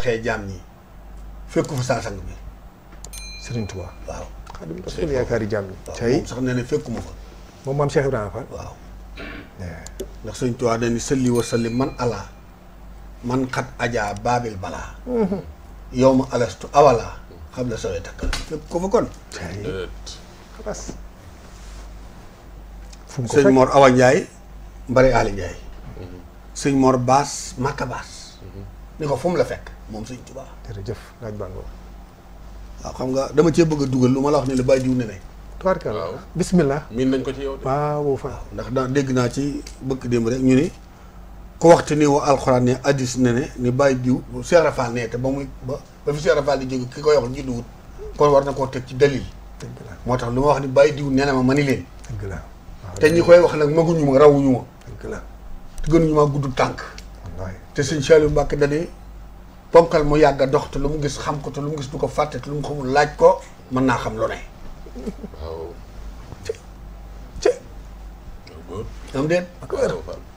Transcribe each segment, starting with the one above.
waxee jaam ñi fekku fa saa sang bi Serigne Touba waaw Xaadim Rasuul yaakaari jaam ñi moom sax nee na fekkuma fa moom maam Cheikh Ibrahima Fall waaw ndax Sëriñ Tuubaa dañu sëlli wa sallim man ala man xat ajaa baabil balaa yow ma alastu awala xam la sawee takkal fekk ko fa kon xalaas fu mu ko sëñ fekk Mor Awa Ndiaye Mbari Ali Ndiaye sëñ Mor Baas Makka Baas ni ko fu mu la fekk moom Sëriñ Tuubaa jërëjëf laaj bàngoo waaw xam nga dama cee bëgg a dugal lu ma la wax ni la bàyyi jiw ne ne tubaarkalla bismillah miin nañ ko ci yow de. waaw fa ndax daa dégg naa ci bëkk démb rek ñu ni ku waxte ni wa alxuraan ne addis ne ne ni bàyyi jiw Cheikh Rafal ne te ba muy ba fi Cheikh Rafal di jóge ki koy wax ji duwut kon war na koo teg ci dalil dëgg la moo tax lu ma wax ni bàyyi diw nee na ma ni leen dëgg la te ñi koy wax nag maguñu ma rawuñu ma dëgg la te gënuñu ma gudd tànk wallaay te sëñ Saliou Mbacke dane ponkal mu yàgg a dox te lu mu gis xam ko te lu mu gis du ko fàtte te lu mu xamul laaj ko mën naa xam lu ne waaw. am déet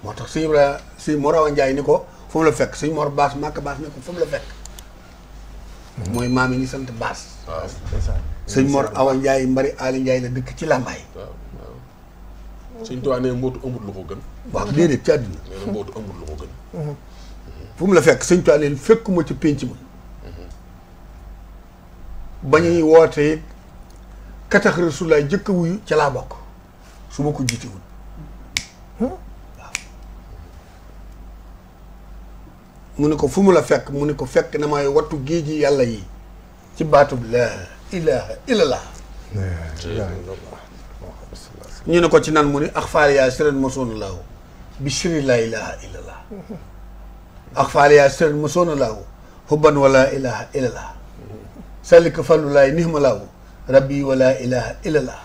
moo tax sëñ Ibrahima sëñ Mor Awa Ndiaye ni ko fu mu la fekk sëñ Mor Baas Makka Baas ni ko fu mu la fekk mooy maam yi ni sant Baas waaw sëñ Mor Awa Ndiaye Mbari Ali Ndiaye la dëkk ci Lambaay waaw waaw. Sëñ Tuubaa nee mbootu amul lu ko gën. waaw déedéet ci àdduna nee na mbootu amul lu ko gën. fu mu la fekk sëñ Tuubaa leen fekkuma ci pénc ma ba ñuy woote it katax Rasulaay jëkk a wuyu ca laa bokk su ma ko jiitewul waaw mu ne ko fu mu la fekk mu ne ko fekk na may wattu géej gi yàlla yi ci baatub laa ilaaha illallah ñu ne ko ci nan mu ne ax faal yaa sëren mosoona laaw bi siri laa ilaaha illallah ax faal yaa sëren mosoona laaw hubban wala ilaaha illallah sallika fallu laay nihma laaw rabbi wala ilaaha illallah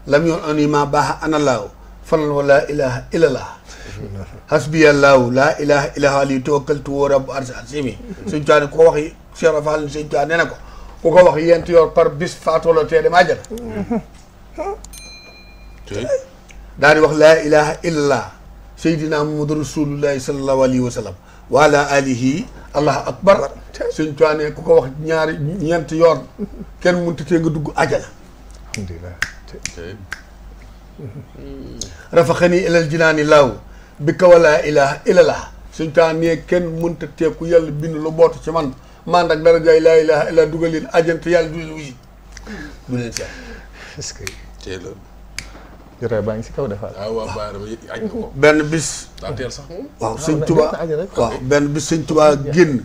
lam yoon ani ma baax ana laaw falan wala ilaha illallah hasbiya laahu laa ilaha illa alayhi tawakkaltu wa rabbu arsi asimi sëñ Tuubaa ne ku ko wax Cheikh Rafal sëñ Tuubaa nee na ko ku ko wax yent yor par bis faatoola tee dem àjjana daal di wax laa ilaha illallah sayyidina Muhammadu rasulullahi sallallahu alayhi wa sallam wa ala alihi allahu akbar sëñ Tuubaa ne ku ko wax ñaari ñeent yoon kenn mënut tee nga dugg àjjana alhamdulilah rafaxani ilal jinaani laaw bi ka wala ilaha illallah suñ taa nee kenn mënta teeku yàlla bind lu bootu ci man man ak dara jaay laa ilaha illa dugal leen ajante yàlla du leen wuyu du leen seet est-ce que teel a. jotaay baa ngi si kaw defaat waaw waaw baara ba añ nga ko. benn bis daa teel sax moom. waaw sëñ Tuubaa waaw benn bis sëñ Tuubaa génn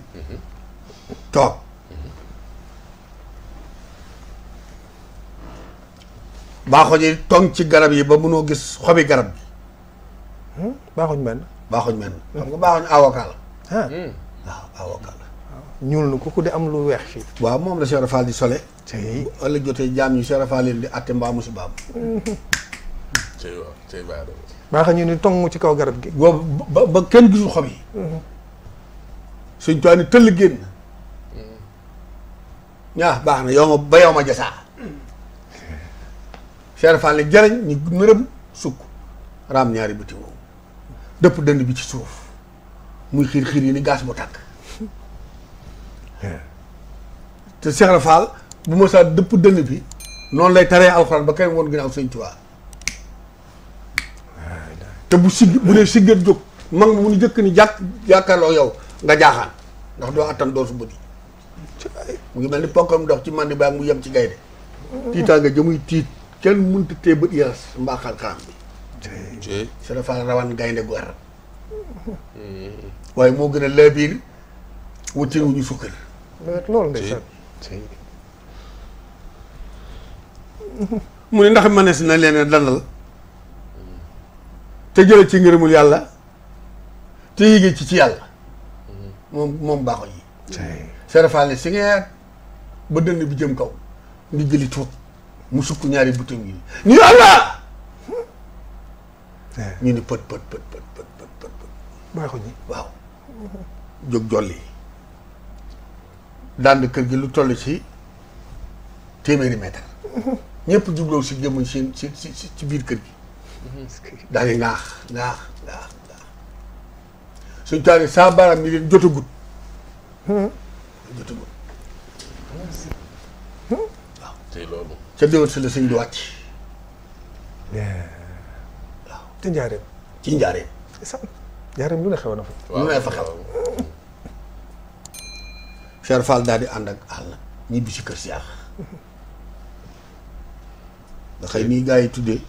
toog baaxoñ yi tong ci garab yi ba mënoo gis xobi garab bi baaxuñ benn baaxoñ mel xam nga baaxoñ avocat la ah waaw avocat la ñuul na ku de am lu weex fii waaw moom la Cheikh Rafal di sole tey bu ëllëg jotee jaam ñu Cheikh Rafal leen di atte mbaamu si baam tey waaw tey baara. baaxa ñu ni tong ci kaw garab gi boobu ba kenn gisul xob yi suñ toit ni tëll génn ñaa baax na yow ma ba yow ma jasaa Cheikh Rafal ne jarañ ñu nërëm sukk raam ñaari biti moom dëpp dënd bi ci suuf muy xiir xiir yi ni gaas bu tàkk te Cheikh Rafal bu ma saa dëpp dënd bi noonu lay taree alxuraan ba kenn woon ginnaaw sëñ Tuubaa te bu sigg bu dee siggat jóg mag mu nu jëkk ni jàkkaarloo yow nga jaaxaan ndax doo attan doo su bëdi mu ngi mel ni ponkam ndox ci mandi baa mu yem ci gaynde tiitaa nga jëmuy tiit kenn mënta tee bët yaras mbaa xar-xaram bi Cheikh Rafal rawan gaynde gu ar waaye moo gën a laabiir wutin wu ñu sukkër loolu ndeysaan mu ne ndax mënees na leen dandal te jële ci ngërëmul yàlla te yéegee ci yàlla moom baaxo yi Cheikh Rafal ne si ngeer ba dënn bi jëm kaw ndi jëli tuut mu sukk ñaari butam yi ni yàlla ñu ni pët pët pët pët pët pët pët baaxu ñi waaw jóg jolli daan kër gi lu toll ci téeméeri mètre ñëpp jubloo si jëmuñ ci biir kër gi daal di ngaax suñ taal saa baaraam ni leen jotagut jotagul tey loolu. ca déwén si la sëñ bi wàcc waaw te njaareem ci njaareem sam njaareem lu ne xew na fa lu ne fa xew Cheikh Fall daal di ànd ak àll ñibbi si kër Cheikh nga xëy nii gars yi tuddee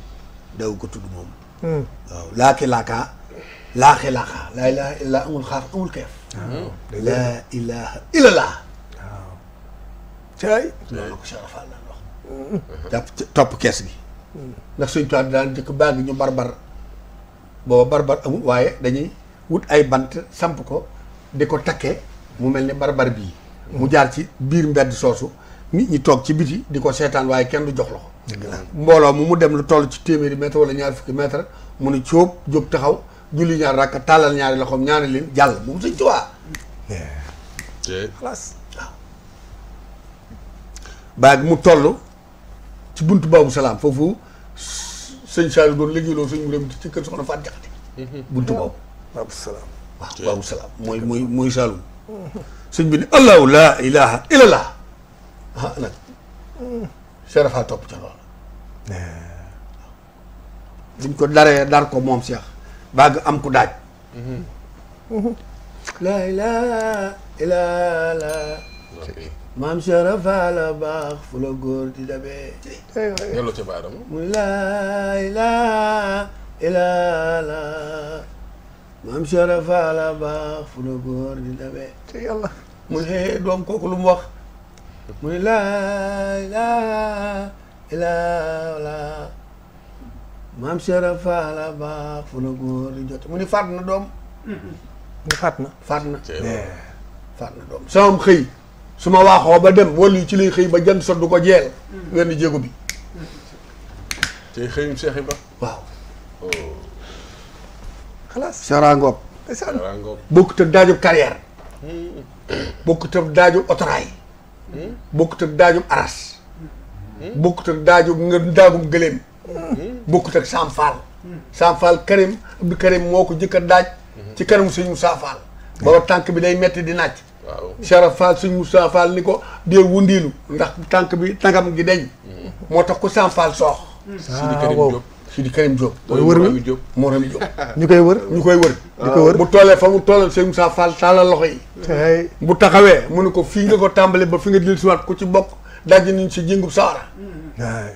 daw ko tudd moom waaw laaxi laakaa laa ilaha illa amul xaaf amul keef laa ilaha illallah waaw caay loolu la ko Cheikh Fall daan wax jàpp topp kees gi ndax suñ toit daan jëkk baag ñu barbar booba barbar amul waaye dañuy wut ay bant samp ko di ko takkee mu mel ni barbar bii mu jaar ci biir mbedd soosu nit ñi toog ci biti di ko seetaan waaye kenn du jox loxo mbooloo mu dem lu toll ci téeméeri mètre wala ñaar fukki mètre mu ne cóob jóg taxaw julli ñaar rakka tàllal ñaari loxoom ñaari leen jàll bu mu sëñ Tuubaa xalaas waaw baag mu toll ci buntu Baabu Salaam foofu sëñ Saliou doon liggéeyloo sëñ mu dem ci kër soxna Faat Jaxate buntu boobu Baabu Salaam waaw Baabu Salaam mooy Saloum sëñ bi ne allahu laa ilaha illallah ah nag Serapha topp ca loolu buñ ko daree dar ko moom Cheikh baag am ku daaj laa ilaha illallah maam Serapha la baax fu la góor di dabee delloo ca baadam. mu ne laa ilaha illallah maam Serapha la baax fu la góor di dabee te yàlla mu ne doom kooku lu mu wax mu ne laa ilaha illallah maam Serapha la baax fu la góor di jot mu ne faat na doom nga faat na faat na tey loolu. faat na doom sama xëy su ma waaxoo ba dem wala yi ci lay xëy ba jant sot du ko jeel wenn jéego bi tey xëyum Cheikh Ibra. waaw xalaas sarangoog ndeysaan waaw ngoog. bokkut ak daajub carrière bokkut ak daajub otoraay bokkut ak daajub aras bokkut ak daajub nga daagum gëléem bokkut ak Sam Fall Karim Abdou Karim moo ko jëkk a daaj ci kanamu sëñ Moussa Fall booba tànk bi day metti di naaj waaw. Cheikh Fall sëñ Moussa Fall ni ko dee wundiilu ndax tànk bi tànkam gi deñ moo tax ko Sam Fall soox Sidi Karim waaw. Diop. Sidi Karim Diop mooy wër wi. Mourami Diop. moo ram Diop ñu koy wër ñu koy wër di ko wër bu toolee fa mu toolal sëñ Moussa Fall taalal loxo yi tey bu taxawee mu ne ko fii nga ko tàmbale ba fi nga dil siwaat ku ci bokk daaj nañ si jëngub sawara waay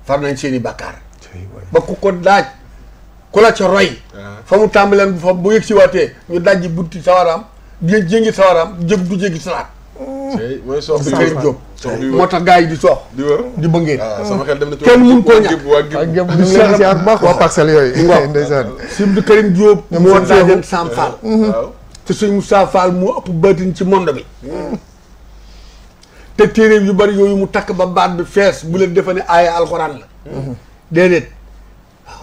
far nañ seeni bàkkaar tey waay ba ku ko daaj ku la ca roy fa mu tàmbaleen bu fa bu yëg si waatee ñu dajji bunti sawaraam jéggi sawaraam du jéggi salaat tey mooy sox Abdou bi Karim Diop sox bi moo tax gars yi di soox di wër. di bëngeen sama xel dem na ci. kenn mun koo ñàkk. waa ak Gib. ñoom ñu ngi leen di ziar bu baax waa parcelles yooyu waaw. ndeysaan si Abdou Karim Diop Ñoom moo seen daajoon seexu. Sam Fall waaw. te sëñ Moussa Fall moo ëpp baatin ci monde bi te téeréem yu bari yooyu mu takk ba baat bi fees bu leen defe ne aaya alxuraan la déedéet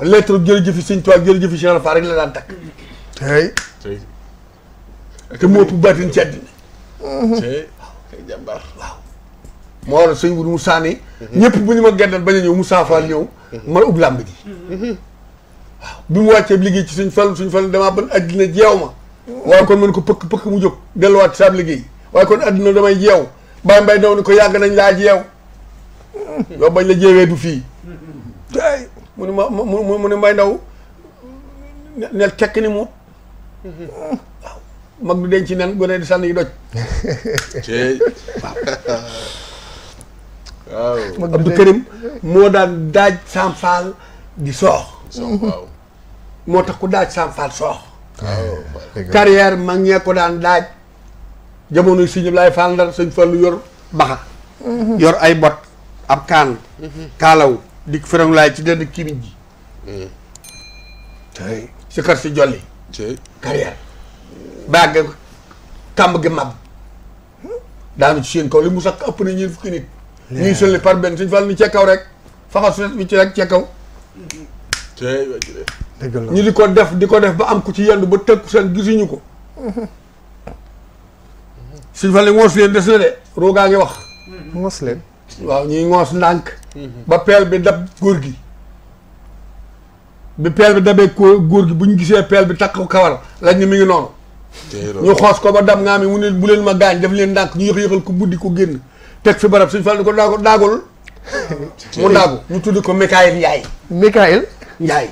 waaw lettre jërëjëfi sëñ Tuubaa jërëjëfi Cheikh Ibra Fall rek la daan takk tey tey. te moo ëpp baatin ci àddina tey. kay jàmbaar. moo waral sëñ bu Moussa ni ñëpp bu ñu ma geddal bañ a ñëw Moussa Fall ñëw ma ub làmb ji waaw bi mu wàccee liggéey ci suñ Fall damaa ban àddina jeew ma waaye kon mën ko pëkk mu jóg delluwaat saab liggéey waaye kon àddina damay jeew Baye Mbaye daw ni ko yàgg nañ laa jeew yow bañ la jeewee du fii tey mu ne mu ne Mbaye Ndaw nel tekk ni mu waaw mag du denc nen gone di sànni yi doj tey. waaw. Abdou Karim moo daan daaj Sam Fall di soox waaw. moo tax ku daaj Sam Fall soox waaw. carrière mag ñee ko daan daaj jamono si ñëpp laay Fall Ndar sëñ Fallu yor baxa yor ay bot ab kaan kaalaw di ferong laay ci dend kimiñ ji tey si kar si jolli tey. carrière bagg kàmb gi mab daanu ci seen kaw li mu sax ëpp na ñeen fukki nit ñuy sëlli par benn sëñ Fall ni cee kaw rek faxal su wi ci rek cee kaw tey waa jure. dëgg la ñu di ko def ba am ku ci yendu ba tëkku seen gisuñu ko sëñ Fall ni ngoos leen des na de roogaa ngi wax mos leen waaw ñuy ngoos ndànk ba peel bi dab góor gi bi peel bi dabee góor gi bu ñu gisee peel bi takk ko kawar lañ ni mi ngi noonu ñu xoos ko ba dam nga am mu ne bu leen ma gaañ def leen ndànk ñu yëx-yëxal ko buddi ko génn teg fi barab suñ fal ni ko daagul mu daagu ñu tudd ko Mikaël Ndiaye. Mikaël Ndiaye.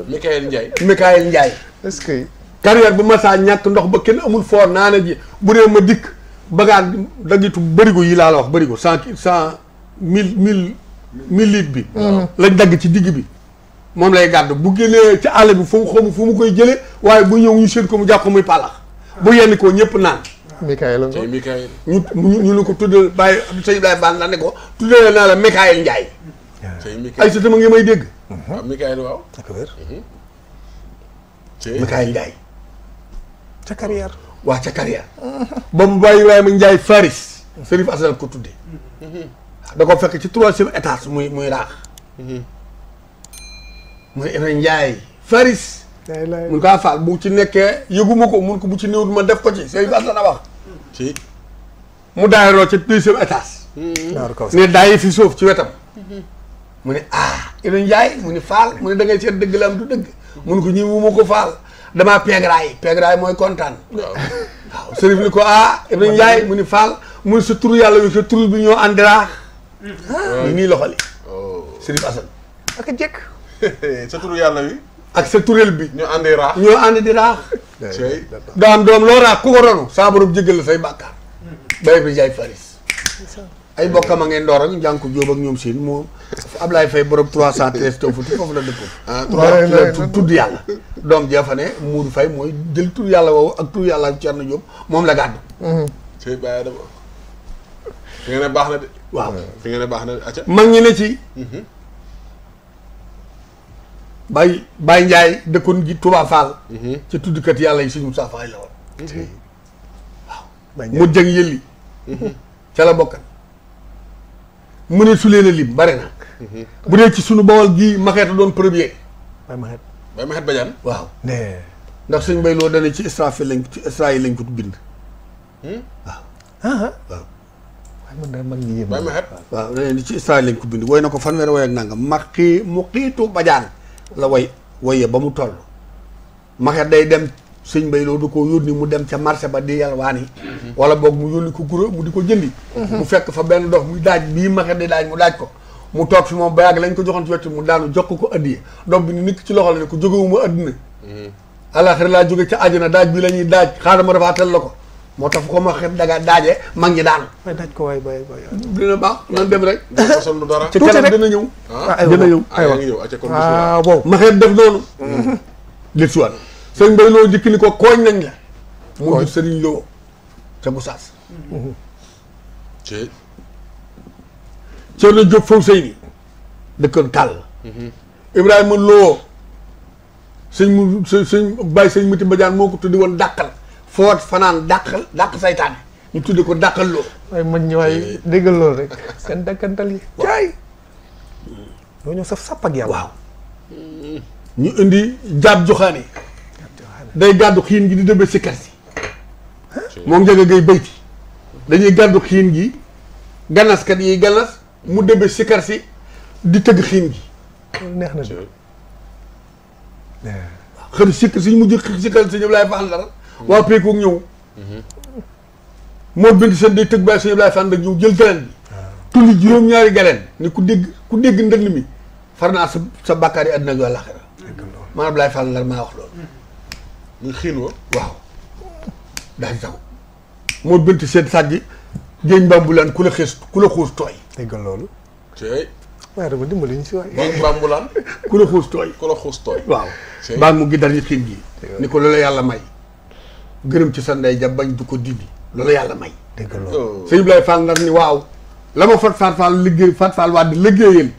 Mikaël Ndiaye. Mikaël Ndiaye. est-ce que. carrière bu masaa ñàkk ndox ba kenn amul foor naana ji bu dee ma dikk bagaan dagitu bërigo yi laa la wax bërigo 1000 litres bi. lañ dagg ci digg bi. moom lay gàddu bu génnee ci àll bi fu mu xamu fu mu koy jëlee waaye bu ñëw ñu séen ko mu jàpp ko muy pàllax bu yenn ko ñëpp naan. Mikaël tey Mikaël. ñu ne ko tuddal bàyyi sëñ Ibrahima Bane la ne ko tuddal naa la Mikaël Ndiaye. tey Mikaël ay sa tama ngi may dégg. waaw Mikaël waaw. ak wér. tey Mikaël Ndiaye. ca carrière. waa ca carrière. ba mu bàyyi Ibrahima Ndiaye Faris. Serif Asal ko tuddee. da ko fekk ci 3e étage muy raax. muy Ibrahima Ndiaye Faris. mun kaa faal bu ci nekkee yëguma ko mun ko bu ci néewul ma def ko ci Serif Asal a wax. ci. mu daayiroo ca 2e étage. ne daay fi suuf ci wetam. mu ne Ibrahima Ndiaye mu ne faal mu ne da ngay seet dëgg la am du dëgg. mun ko ñi wuma ko faal damaa peegraay mooy kontaan. waaw Serif ni ko Ibrahima Ndiaye mu ni faal mu ne sa turu yàlla wi sa turu bi ñoo àndiraax. nii loxo li. Serif Assane. ak jekk. sa turu yàlla wi. ak sa turel bi. ñoo àndee raax. ñoo ànd di raax. tey. daan doom loo raax ku ko ronu saa borom jéggal la say bàkkaar. bay bi jaay Faris. ay bokkam a ngeen door ak njànku Jóob ak ñoom seen moom Ablaye Faye borom 313 taw futi foofu la dëkkoon. tudd yàlla. doom jeefa ne Mourou Faye mooy jël tur yàlla woowu ak tur yàlla ak Thierno Diop moom la gàddu. tey bàyyi dama. fi nga ne baax na de. waaw fi nga ne baax na de acca. mag ñi ne ci. Baye Ndiaye dëkkoon ji Touba Fall. ca tuddkat yàlla yi suñu Moussa Fall la woon. waaw mu jëng yëlli. ca la bokkan mu ne su leen a lim bare na. bu dee ci sunu Bawol gii Maxeeta doon premier. Baye Maxet. Baye Maxet Badiane. waaw. nee. ndax suñ bay loo dana ci Israfil lañ ko bind. waaw. waaw. waaye man daal mag ñi yéen. Baye Maxet. waaw dana ci Israfil lañ ko bind woy na ko fanweeri woy ak nangam mu xiitu Badiane la woye ba mu toll. Maxeet day dem sëñ bay loo du ko yónni mu dem ca marché ba di yalwaani. wala boog mu yónni ko guro mu di ko jëndi. mu fekk fa benn dox muy daaj bii Maxeet di daaj mu daaj ko. mu toog fi moom ba yàgg lañ ko joxoon ci wetu mu daanu jox ko addiya doom bi ni nikk ci loxo la ne ko jógewuma adduna. àllaaxira laa jóge ca àjjana daaj bi la ñuy daaj xaaral ma rafaatal la ko moo tax ko ma xet daga daajee mag ñi daanu. waaye daaj ko waay dina baax nan dem rek. sol lu dara. ci kanam dina ñëw. dina ñëw aywa ngi ñëw acca kon bon. ma xeet def noonu. li si waat sëñ Mbay Loo dikk ni ko kooñ nañ la. mu jur Sëriñ Loo ca Gosaas. ci. Cerno Jóob faw sëy ni dëkkoon Tàll. Ibrahima Loo sëñ Baye sëñ Mati Badiane moo ko tuddi woon dàqal foot fanaan dàq saytaane ñu tuddi ko dàqal loo. waaye mag ñi waaye déggal loolu rek seen dakkantal yi. jaay. doo ñëw saf sàpp ak yàlla. waaw ñu indi jaab joxaane day gàddu xiin gi di dëbbe sikkar si moom njëga gay bayti dañuy gàddu xiin gi ganaskat yi ganas mu dëbbe sikkar si di tëgg xiin gi loolu neex na de. xër sikkar si ñu mujj sikkar si ñëpp laay faxal dara waa peekoog ñëw moo bind seen day tëgg baay si ñëpp laay faxal ñëw jël galeen bi tulli juróom-ñaari galeen ni ku dégg ndënd mi far naa sa bàkkaar yi àddina ak àllaaxira maanaam laay faxal dara maa wax loolu muy xiin wa. waaw daal di taw moo bënt seen sàjj géej mbambulaan ku la xuus tooy. déggal loolu. tey. waaye dama dimbali ñu si waay. géej mbambulaan. ku la xuus tooy. ku la xuus tooy. waaw. mbaa mu gi dal ñu xiin gi. ni ko loolu yàlla may. gërëm ci sa ndey ja bañ du ko dindi loolu yàlla may. déggal loolu. sëñ Ibrahima Fall ndar ni waaw. la ma Fat Fall liggéey Fat Fall waa di liggéeyal.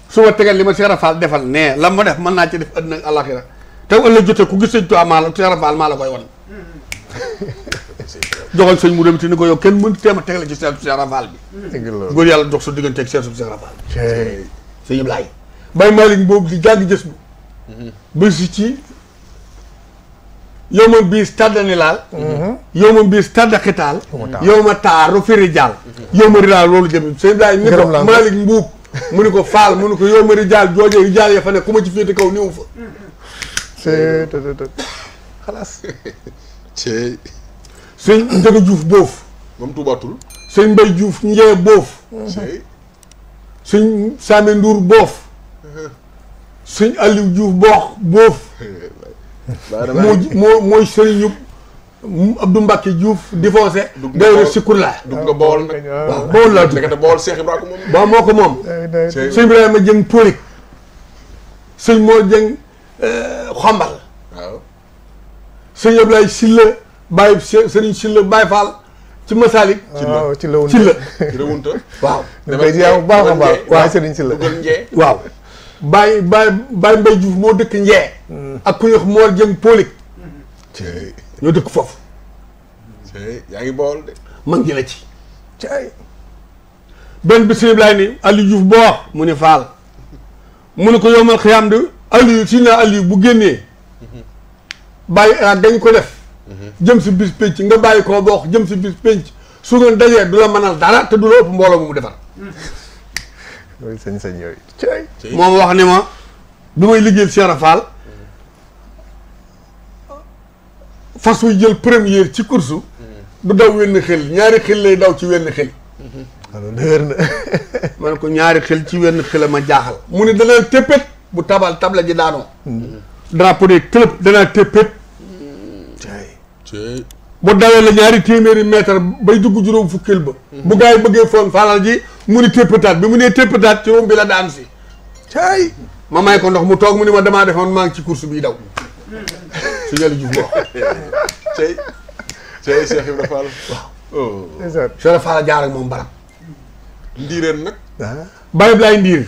su ma tegal li ma Cheikh Fall defal nee la ma def mën naa ci def àddina ak àllaaxira te ëllëg jotee ku gis sëñ Tuubaa maa la Cheikh Fall maa la koy wan. joxal sëñ mu dem te ni ko yow kenn mënut teem a tegale ci seetu Cheikh Fall bi. déggal loolu. góor yàlla dox sa digganteeg seetu Cheikh Fall bi. tey. sëñ Ibrahima Baye Malick boobu di jàng jës bu. ba si ci yow ma bii stade ni laal. yow ma bii stade xitaal. yow ma taaru firi jaal. yow ma rilaal loolu jëm sëñ Ibrahima ni ko Malick Mbuub mu ni ko Fall mu ni ko yow ma rijaal jooje rijaal ya fa ne ku ma ci féete kaw néew fa. c'est xalaas. cey sëñ Njëga Juuf boof moom tuubaatul. sëñ Mbay Juuf njee boof cey sëñ Saame Nduur boof sëñ Aliou Juuf boof mooy sëriñu Abdou Mbacke Diouf divorcé dayre Sikurla dugg nga Bawol nag. waaw Bawol laa dugg ndekete Bawol Seex Ibrahima moom. waaw moo ko moom sëñ Ibrahima Jëng Polik sëñ Mor Jëng Xombal waaw. sëñ Ablaye Silla Baye sëriñ Silla Baye Fall ci Masalik waaw ci la woon ci la Rewunta. waaw dafay ziar bu baax a baax waaw sëriñ si la dugal Njee. waaw Baye Mbay Diouf moo dëkk Njee ak ku ñuy wax Mor Jëng Polik cey ñoo dëkk foofu cey yaa ngi Bawol de. man jële ci cay benn bi sëñ Ibrahima ni Aliou Diouf boo wax mu ni Faal mu ne ko yomal xiyaam de Aliou si na Aliou bu génnee bàyyi dañ ko def jëm si bis pénc nga bàyyi koo boo wax jëm si bis pénc su ngeen dajee du la mënal dara te du la ëpp mbooloo mu defar loolu sañ-sañ yooyu cay moom wax ni ma bi may liggéeyal Cheikh Fall fas wuy jël première ci course du daw wenn xel ñaari xel lay daw ci wenn xel alors dëgër na ma ne ko ñaari xel ci wenn xel ma jaaxal mu ne danaa téppét bu tabla ji daanoo drapeau de club danaa téppét cey bu dawee la ñaari téeméeri mètre bay dugg juróom fukkil ba bu gaa yi bëggee foon faalal ji mu ni téppétaat bi mu nee téppétaat ci moom bi la daan si cay ma may ko ndox mu toog mu ni ma damaa defoon maa ngi ci course bii daw su jëli juf boo cey cey Seex Ibra Fall. waaw. Cheikh Fall jaar ak moom barab ndiireen nag. Baye Blaye Ndiir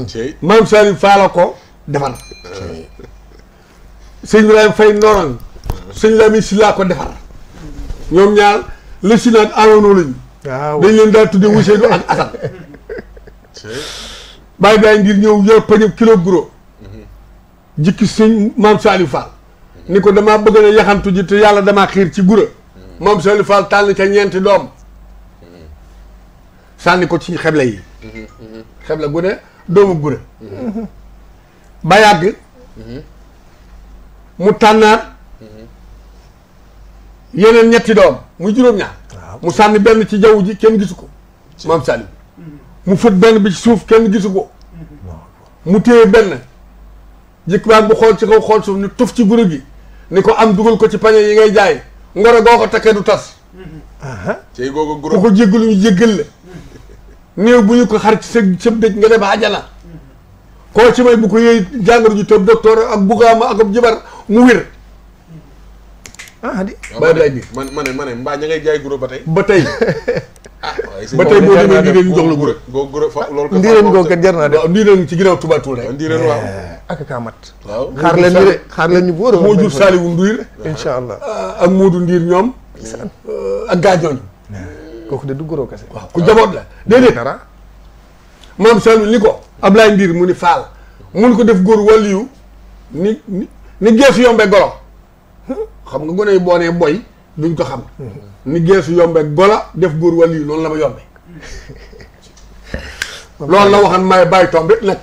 cey maam Saliou Fall ko defar sëñ Ibrahima Faye Ndorong sëñ Lamine si laa ko defar ñoom ñaar la si naat amoonoo lañu waaw dañ leen daal tudde Ousseynou ak Assane cey Baye Blaye Ndiir ñëw yor pañe kilo guro jikki sëñ maam Saliou Fall ni ko damaa bëgg na yaxantu ji te yàlla damaa xiir ci gura maam Saliou Fall tànn ca ñeenti doom sànni ko ci xeble yi xeble gu ne doomu gura ba yàgg mu tànnaat yeneen ñetti doom muy juróom-ñaar mu sànni benn ci jaww ji kenn gisu ko maam Saliou mu fët benn bi ci suuf kenn gisu ko mu téye benn jëkk baag bu xool ci kaw xool suuf ni tuf ci gura gi ni ko am dugal ko ci pañe yi ngay jaay ngoro goo ko takkee du tas cey googu ku guro. ko jéggalu ñu jéggal la néew bu ñu ko xar ci sëb dëj nga dem àjjana koo ci may bu ko yëy jàngoro ju tëb docteur ak bugaama ak ab jibar mu wér di Baye Blaye Ndiir ma ne mbaa ña ngay jaay guro ba tey. ba tey waaye ba tey boo demee ndiireen ñu jox la gura googu guro fa loolu ko ndiireen googu kat jar naa def waaw ndiireen ci ginnaaw Touba Toul rek ndiireen waaw. ak kaa mat waaw. xaar leen ñu de xaar leen ñu bu wóor a moo jur Saliou Ndiir incha allah ak Modou Ndiir ñoom ak gaañooñu kooku de du goro kese waaw ku jaboot la déedéet dara maam Saliou ni ko Ablaye Ndiir mu ni Fall mun ko def góor wàlliyu ni geesu yombe golo xam nga gone yi boo nee boy duñ ko xam ni geesu yombe gola def góor wàlliyu noonu la ma yombe loolu la waxan may bàyyi tombe nag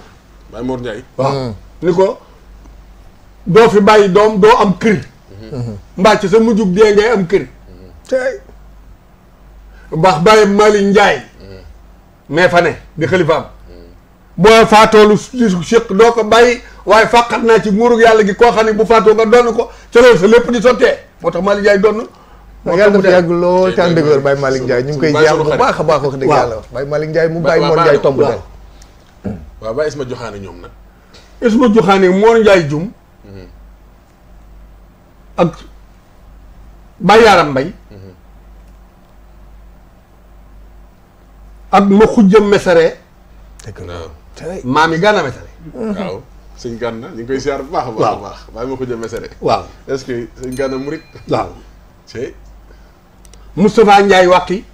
Baye Mor Ndiaye. waaw ni ko doo fi bàyyi doom doo am kër mbaa ci sa mujjug dee ngay am kër tey baax bàyyi Malick Ndiaye mais fa ne di xalifaam boo faatoolu li séq doo ko bàyyi waaye fàqat naa ci nguurug yàlla gi koo xam ne bu faatoo nga donn ko ca loolu sa lépp di sottee moo tax Malick Ndiaye donn moo yàlla tax dafa yàgg lool ca ndëgër Baye Malick Ndiaye ñu ngi koy jaar bu baax a baax wax dëgg yàlla Baye Malick Ndiaye mu Baye Mor Ndiaye tomb del waaw Baye Isma Joxaane ñoom nag. Isma Joxaane Mor Ndiaye jum ak Baye Yaram Mbay ak ma xujjam mesare waaw. maam yi Gana Mesere waaw sëñ Gana ñu ngi koy siyaar bu baax a baax a baax. bàyyi ma ko jëm mesere. waaw est-ce que sëñ Gana murit. waaw cey Moustapha Ndiaye Wakki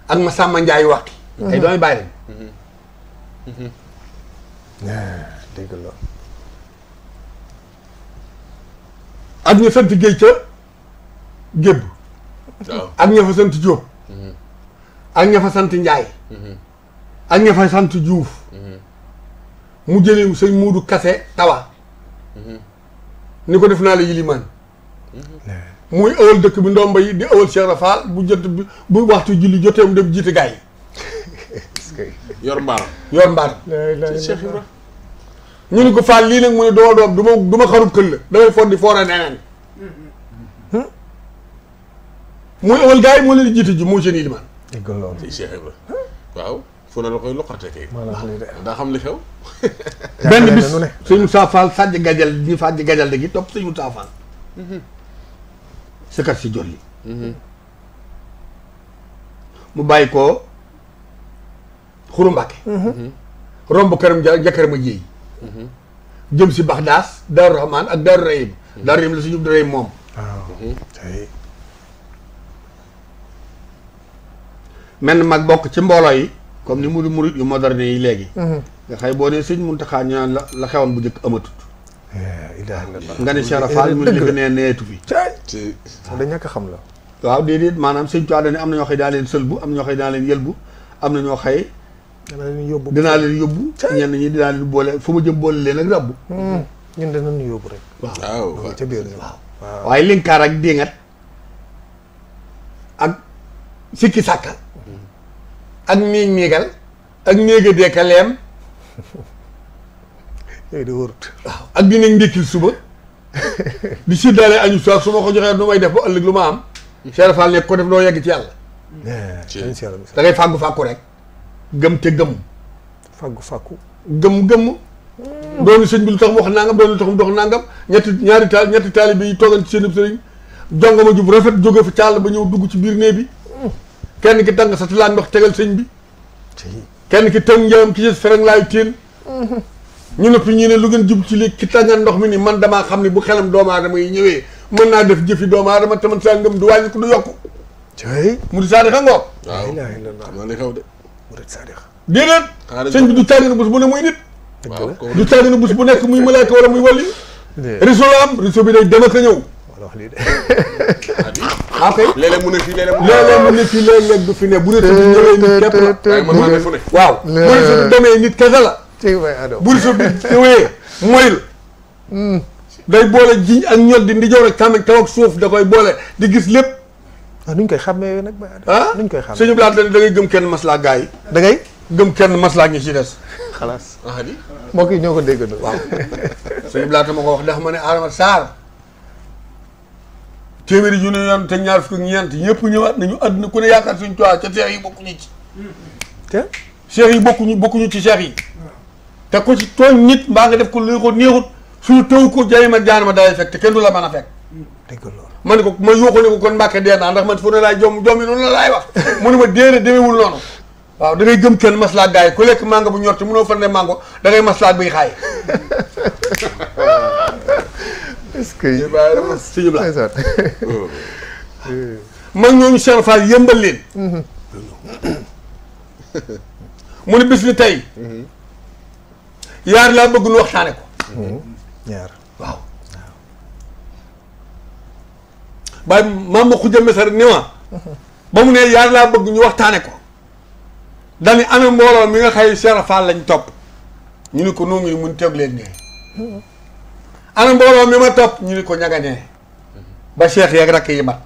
ak Massamba Ndiaye Wakki ay doomi bàyyi lañ dégg la ak ña sant Géey ca Gébb waaw. ak ña fa sant Jóob ak ña fa sant Njaay ak ña fa sant Juuf mu jëlee sëñ Muudu Kase Tawa ni ko def naa la yilimaan muy ëwal dëkk bi ndomba yi di ëwal Cheikh Rafal bu jot bi bu waxtu julli jotee mu dem jiite gaa yi. yor mbaar. yor mbaar. Cheikh Ibra. ñu ni ko Fall lii nag mu ne doo doom du ma xarub këll damay for di foora neneen. muy ëwal gaa yi moo leen di jiite ji moo seen ilimaan. dégg nga loolu. Cheikh Ibra waaw fu na la koy loqarte kay. daa xam li xew. benn bis sëñ Moussa Fall sàjj gajal ñi fàjj gajal da gi topp sëñ Moussa Fall. sëkkat si jot yi. mu bàyyi ko Xuru Mbàkke. romb këram jëkkër ma jéey. jëm si Baxdaas Daaru Rahmaan ak Daaru Rahim. Daaru Rahim la suñu Rahim moom. waaw. mel na mag bokk ci mbooloo yi comme ni mu murit yu moderne yi léegi. nga xëy boo nee sëñ Muntaxa ñu naan la xewoon bu njëkk amatut. nga ne Cheikh Fall mu li fi nee neetu fi. da ñàkk xam la. waaw déedéet maanaam sëñ Tuubaa dañ am na ñoo xëy daa leen sëlbu am na ñoo xëy daa leen yëlbu am na ñoo xëy. dinaa leen yóbbu. ñenn ñi dinaa leen boole fu ma jëm boole leen ak rabbu. ñun danañu yóbbu rek. waaw ca biir waaw waaye linkaar ak déngat ak sikki sàkka ak miigal ak néega deeka leem. yooyu de wóorut. waaw ak di nekk ndékkil suba di séddaale añu soir su ma ko joxee nu may def ba ëllëg lu ma am. Cheikh Fall nekk ko def doo yegg ci yàlla. da ngay fàggu rek. gëm te gëm. fàggu. gëm. doonu sëñ bi lu tax mu wax nangam doonu lu tax mu dox nangam ñetti taalibe yi toogal ci seen sëriñ jonga ma jub rafet jóge fa càll ba ñëw dugg ci biir néeg bi. kenn ki tàng sa tilaan ndox tegal sëñ bi. kenn ki tëng njëram ki ci fereng laayu téen. ñu noppi ñu ne lu ngeen jub ci li ki tàngal ndox mi ni man damaa xam ne bu xelam doomu aadama yi ñëwee mën naa def jëfi doomu aadama te man saa ngëm du wàññi ko du yokku. mu di saadix a ngoog. waaw xam naa li xew de. déedéet. sëñ bi du tàngina bés bu ne muy nit. du tàngina bés bu nekk muy malaaka wala muy wàlli. réseau la am réseau bi day dem ak a ñëw. ok léeg-léeg mu ne fii léeg-léeg mu ne fii léeg-léeg du fi ne bu réseau bi ñëwee nit képp la. man maa ne fu ne. waaw bu réseau bi demee nit kese la. bu réseau bi ñëwee moyul. day boole jiñ ak ñod di ndijoor ak càmmeñ taw ak suuf da koy boole di gis lépp. nuñ koy xàmmee nag. nuñ koy xàmmee suñu blaat da ngay gëm kenn maslaa gaa yi. da ngay gëm kenn maslaa ñi ci des. xalaas. di mbokk yi ñoo ko déggandoo. waaw suñu blaat ma ko wax ndax ma ne Adama Sarr téeméeri junni yoon te ñaar fukk ñeent ñëpp ñëwaat nañu àdduna ku ne yaakaar suñu tuwaa ca seex yi bokkuñu ci. te seex yi bokkuñu ci seex yi. te ko ci tooñ nit mbaa nga def ko lu ko neexut suñu taw ko jaay ma jaan ma dalay fekk te kenn du la mën a fekk. dégg loolu. ma ne ko ma yuuxu ne ko kon Mbàkke dee naa ndax man fu ne laay jom yi noonu la laay wax mu ne ma déedéet demeewul noonu. waaw da ngay gëm kenn maslaa gaa yi ku lekk mango bu ñor te mënoo farne mango da ngay maslaa buy xaay. est-ce que. suñu la mag ñooñu Cheikh Fall yëmbal leen. mu ne bis ni tey. yaar laa bëgg nu waxtaane ko. ñaar waaw. waaye maam ma xujja mesar ni ma. ba mu ne yaar laa bëgg ñu waxtaane ko. dañu amee mbooloo mi nga xëy Cheikh Fall lañ topp. ñu ni ko noo ngi mun teg leen nee. ana mbooloo mi ma topp ñu ni ko ñaga nee. ba Cheikh yeeg rakk yi mat.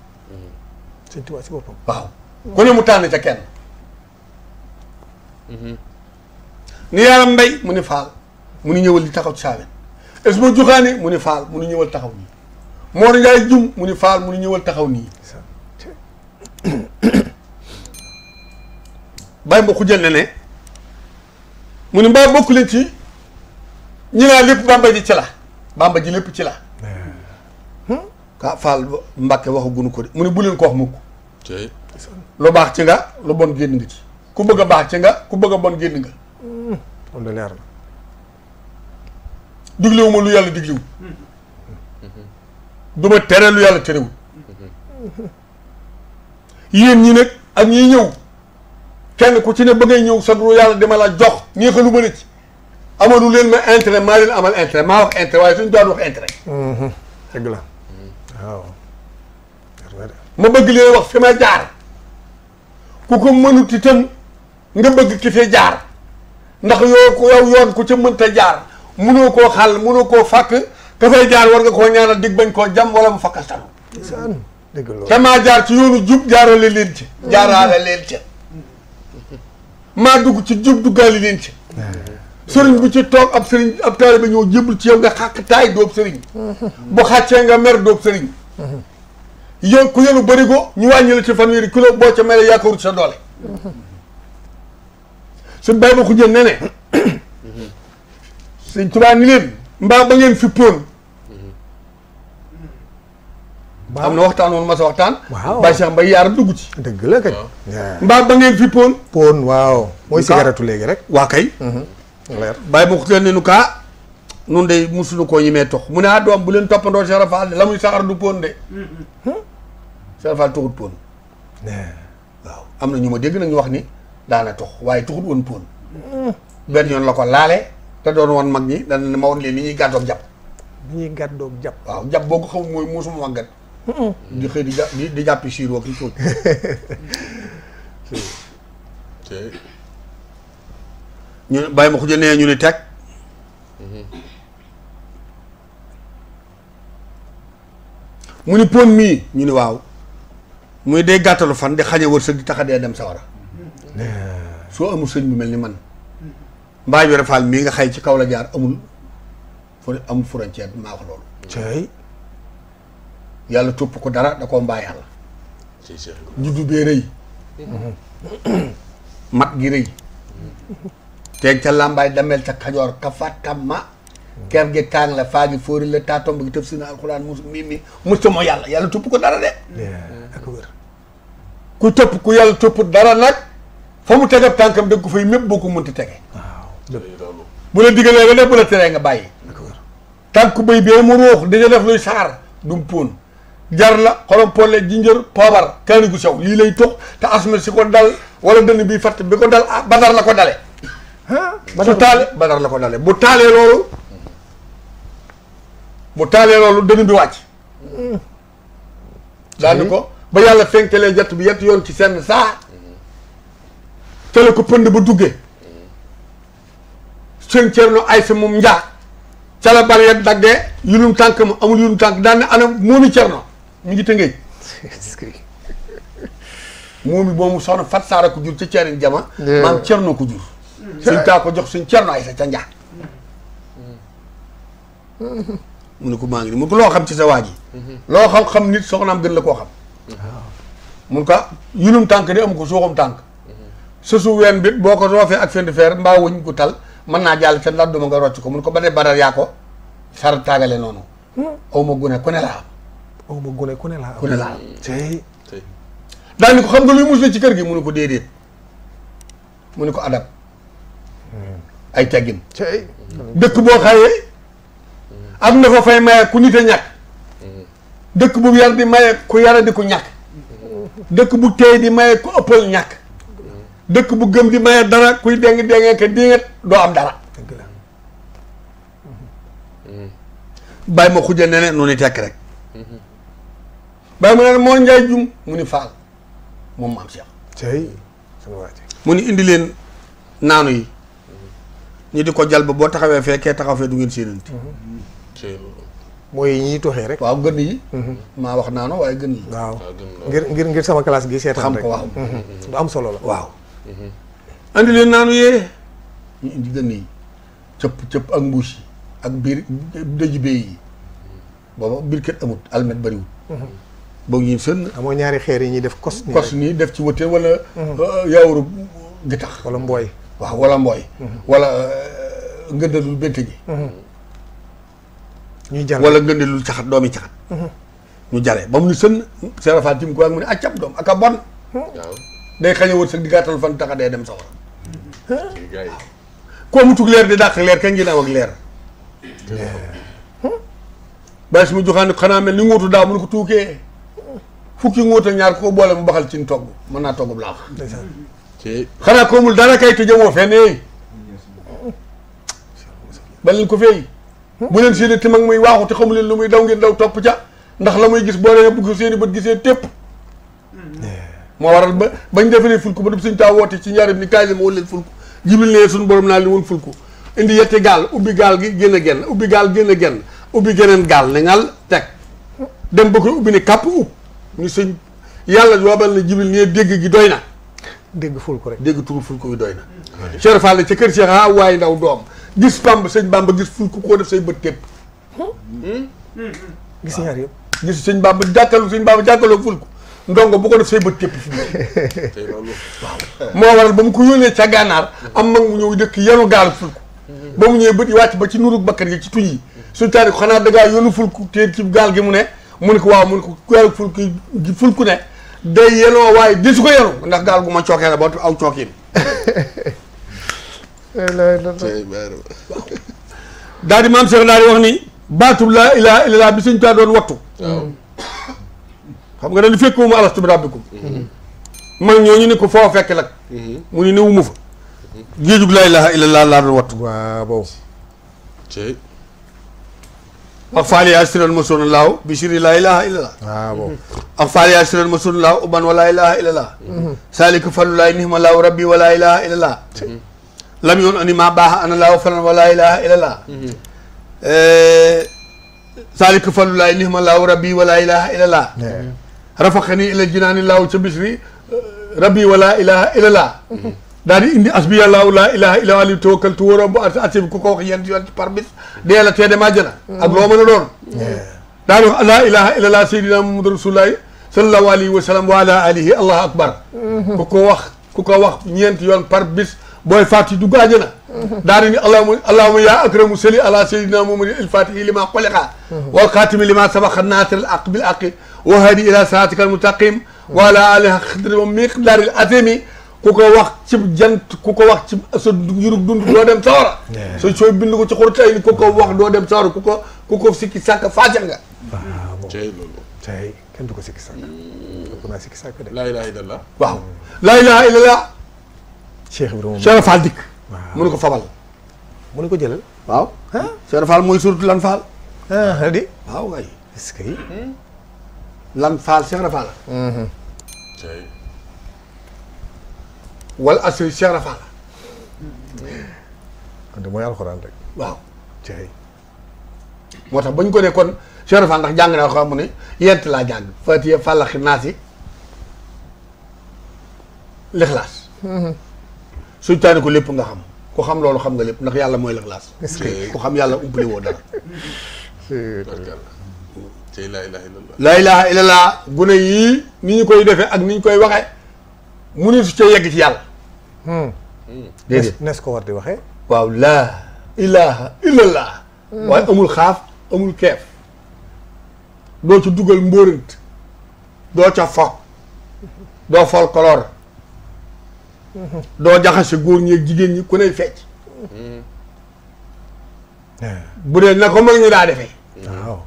sëñ Tuubaa si boppam. waaw ku ne mu tànn ca kenn. ni yaram mbay mu ni Fall mu ni ñëwal di taxaw ci saawen es ma juxaane mu ni Fall mu ni ñëwal taxaw nii. Mor Ndiaye jum mu ni Fall mu ni ñëwal taxaw nii. bàyyi ma xujjal ne mu ni mbaa bokk leen ci ñi naa lépp bamba ji ci la bamba ji lépp ci la. ah Fall Mbàkke waxu gunu ko de mu ni bu leen ko wax mukk. lu baax ci nga lu bon génn nga ci. ku bëgg a baax ci nga ku bëgg a bon génn nga. kon de leer na. diglewu ma lu yàlla diglewu. du ma tere lu yàlla terewul. yéen ñi nag ak ñiy ñëw kenn ku ci ne ba ngay ñëw sa du yàlla dama la jox ñeexalu ma la ci. amalu leen ma intérêt maa leen amal intérêt maa wax intérêt waaye suñu doon wax intérêt. dëgg la waaw. ma bëgg leen wax fi ma jaar ku ko mënut itam nga bëgg ki fi jaar ndax yow yoon ku ca mënta jaar mënoo koo xàll mënoo koo fàkk ka fay jaar war nga koo ñaanal dig bañ koo jam wala mu fakkastalu. dëgg loolu te maa jaar ci yoonu jub jaarale leen ci jaaraale leen ci maa dugg ci jub duggaale leen ci sëriñ bu ci toog ab sëriñ ab taalibe ñëw jébul ci yow nga xàq taay doob sëriñ bu xàccee nga mer doob sëriñ yow ku yenu bërigo ñu wàññi la ci fanweeri kilo boo ca mere yaakaaru sa doole suñ bàyyi ma ko jën ne ne sëñ Tuubaa ni leen mbaa ba ngeen fi póon am na waxtaan woon ma sa waxtaan waaw Baye Cheikh Mbaye yaara dugg ci dëgg la kay mbaa ba ngeen fi póon poon waaw mooy cigarette léegi rek waa kay leer bàyyi ma ko jën ne nu kaa nun de musuñu koo ñemee tox mu ne ah doom bu leen toppandoo Cheikh Rafal la muy saxar du póon de Cheikh Rafal tuxut póon waaw am na ñu ma dégg nag ñu wax ni daana tox waaye tuxut woon póon benn yoon la ko laale te doon woon mag ñi dana ne ma woon leen ni ñuy gàddoog jàpp bi ñuy gàddoog jàpp waaw jàpp boo ko xamul mooy muusuma màggat di xëy di jàppi siir woo ki cóoc ñu bàyyi ma ko jënee ñu ni teg mu ni pon mii ñu ni waaw muy day gàttalu fan di xañe wërsëg di taxa dee dem sawara soo amul sëñ bu mel ni man Mbaye Yoro Fall mii nga xay ci kaw la jaar amul frontière maa wax loolu cay yàlla topp ko dara da koo mbaa yàlla juddu bee rëy mat gi rëy teeg ca làmbaay damel ca kajoor ka fàttamma ker gi kaang la faa gi fóori la taa tomb gi tëf si na alxuraan mus mi musta moo yàlla topp ko dara de ak wër ku topp ku yàlla topp dara nag fa mu tegab tànkam dëgg ko fay mépp boo ko mënti tege bu la diggalee nga def bu la teree nga bàyyi tànk bëy bee mu ruux dañu def luy saar dum póon jar la xorom polle jinjër poobar kaani gu sew lii lay tox te asma si ko dal wala dënn bi fatt bi ko dal badar la ko dale su taale badar la ko dale bu taalee loolu dënn bi wàcc daal ko ba yàlla fenkelee jant bi yett yoon ci seen saa te la ko pënd ba duggee seen Cerno Aysa moom njaa ca la bari yet daggee yulum tànk ma amul yulum tànk daan ne ana moomi Cerno ñu ngi tëngéej moomi moomu soxna Fat Saara ko jur ca Ceerin Jama maam Cerno ko jur suñ taa ko jox suñ Cerno Aysa ca njaa mu ne ko maa ngi ni mun ko loo xam ci sa waa ji loo xam-xam nit soxnaam gën la koo xam mun ko yulum tànk di am ko suuxum tànk sa su ween bit boo ko roofee ak fendi feer mbaa wuñ ko tal mën naa jàll ca ndax duma nga rocc ko mun ko ba dee badar yaa ko sar tàggale noonu aw ma gune ku ne laa am ku ne laa am ku ne laa am tey daal ni ko xam nga luy musle ci kër gi mu ne ko déedéet mu ne ko adab ay teggin tey dëkk boo xayee am na fa fay maye ku nit a ñàkk dëkk bu yar di maye ku yara di ku ñàkk dëkk bu teey di maye ku ëppal ñàkk dëkk bu gëm di maye dara kuy déng ka dingat doo am dara dëgg la bàyyi ma xujja ne ne noonu tekk rek bàyyi ma ne moo njaay jum mu ni faal moom maam Cheikh tey sama waa ji mu ni indi leen naanu yi ñu di ko jal ba boo taxawee fee kee taxaw fee du ngeen séenanti mooy ñiy toxee rek waaw gën yi maa wax naano waaye gën yi waaw ngir sama classe gi seetaan xam rek ko waaw du am solo la waaw andi leen naanu yee ñu indi gën yi cëpp ak mbuus yi ak biir dëj bee yi booba biir kët amut almet bariwul boog ñun sën amoo ñaari xeer yi ñuy def kos nii def ci wëtee wala yaawuru gi tax wala mbooy waaw wala mbooy wala ngëndalul bente ji ñuy jàll wala ngëndalul caxat doomi caxat ñu jale ba mu ni sën serafal tim ko ak mu ne accam doom ak a bon day xañ a wët sag di gàttal fan taxa dee dem sawara koo mu tug leer di dàq leer kañ ngeen am ak leer bàyyi su ma joxaan xanaa mel ni ngóotu daaw mu ne ko tuukee fukki ngóot ak ñaar ko boole mu baxal ci togg mën naa togg bu laax xanaa ko mul dara kay te jëmoo fenn ba leen ko feey bu leen seeni tim ak muy waaxu te xamu leen lu muy daw ngeen daw topp ca ndax la muy gis boo leen bëgg seeni bët gisee tépp moo waral ba bañ defalee fulku ba dub suñ taa woote ci njaarim ni kaay li ma wal leen fulku jibil ne suñu borom naa li woon fulku indi yetti gaal ubbi gaal gi génn a genn ubbi gaal génn a genn ubbi geneen gaal ne ngal teg dem ba koy ubbi ne kàpp ub ñu sëñ yàlla yoobal na Jibril ne dégg gi doy na dégg ful ko rek. dégg turu ful ko yu doy na Cheikh Fall ca kër Cheikh ah waaye ndaw doom gis Bamba sëñ Bamba gis ful ko koo def say bët tépp gis ñaar yëpp. gis sëñ Bamba jàkkaloo ful ko ndongo bu ko def say bët tépp fi tey loolu. moo waral ba mu ko yónnee ca gànnaar am mag mu ñëw dëkk yenu gaal ful ko ba mu ñëwee bët yi wàcc ba ci nurug bakkan yi ci tuñ yi suñ taani ko xanaa dangaa yónnu ful ko te ci gaal gi mu ne ko waaw mu ne ko gaal ful ku ne day yenoo waaye di su ko yenu ndax gaal gu ma cookee la ba aw cookiin daal di maam Cheikh daal di wax ni baatub laa ilaaha illallaah bi suñ taa doon wattu xam nga dañu fekk mu alastu bi rabbikum mag ñooñu ne ko foo fekk nag mu ni newuma fa géejug laa ilaaha illallaah laa doon wattu waaw. ak faal yaa siran ma sona laaw bi siri laa ilaaha illallaah waaw. ak faal yaa siran ma sona laaw uban wa laa ilaaha illallaah saalika falulaay nihma laaw rabbi wa laa ilaaha illallaah lam yoon ani maa baax ana laaw falan wa laa ilaaha illallaah saalika falulaay nihma laaw rabbi wa laa ilaaha illallaah rafaqani ila jinaani laaw ca bisri rabbi wa laa ilaaha illallaah daal di indi asbi yàllaahu laa ilaaha illa alayhi tawakkaltu wa rabbu arsi bi ku ko wax yent yoon ci par bis dee la tee dem àjjana ak loo mën a doon daal di wax laa ilaaha illallah sayyidina muhammadu rasulullahi sallallahu alayhi wa sallam wa ala alihi allahu akbar ku ko wax ñeenti yoon par bis booy fàtti dugg àjjana daal di ni allahumma yaa akramu sali ala sayyidina muhammadin il-fatihi lima xuliqa wal xaatimi lima sabaqa naasiril haqqi bil haqqi wa haadi ila siraatika al mustaqim wa ala alihi qadri miqdaaril azimi ku ko wax ci jant ku ko wax ci sa yurug dund doo dem sawara sooy bind ko ci xur tay ni ku ko wax doo dem sawara ku ko sikki sàkk faacal nga waaw. tey loolu. tey kenn du ko sikki sàkk. ko naa sikki sàkk de. laa ilaaha illallaah. waaw laa ilaaha illallaah Cheikh Ibrahima. Cheikh Fall dikk waaw mu ne ko fabal mu ne ko jëlal. waaw Cheikh Fall mooy surtout lan Fall di. waaw waay est-ce que. lan Fall Cheikh Fall tey. wala asri Cheikh Fall kon de mooy alxuraan rek. waaw tey. moo tax bañ ko ne kon Cheikh Fall ndax jàng naa ko mu ne yent laa jàng Fatiha Fallaxi Naasi Lixlaas suñ taani ko lépp nga xam ku xam loolu xam nga lépp ndax yàlla mooy Lixlaas est-ce que. ku xam yàlla umpale woo dara tey laa ilaaha illallaah. laa ilaaha illallaah gune yii ni ñu koy defee ak ni ñu koy waxee mu ne su ca yegg ci yàlla déedéet nees ko war di waxee. waaw laa ilaaha illallaah waaye amul xaaf amul keef doo ci dugal mbóorant doo ca fo doo folklore doo jaxase góor ñi ak jigéen ñi ku ney fecc bu dee na ko mag ñu daa defee waaw.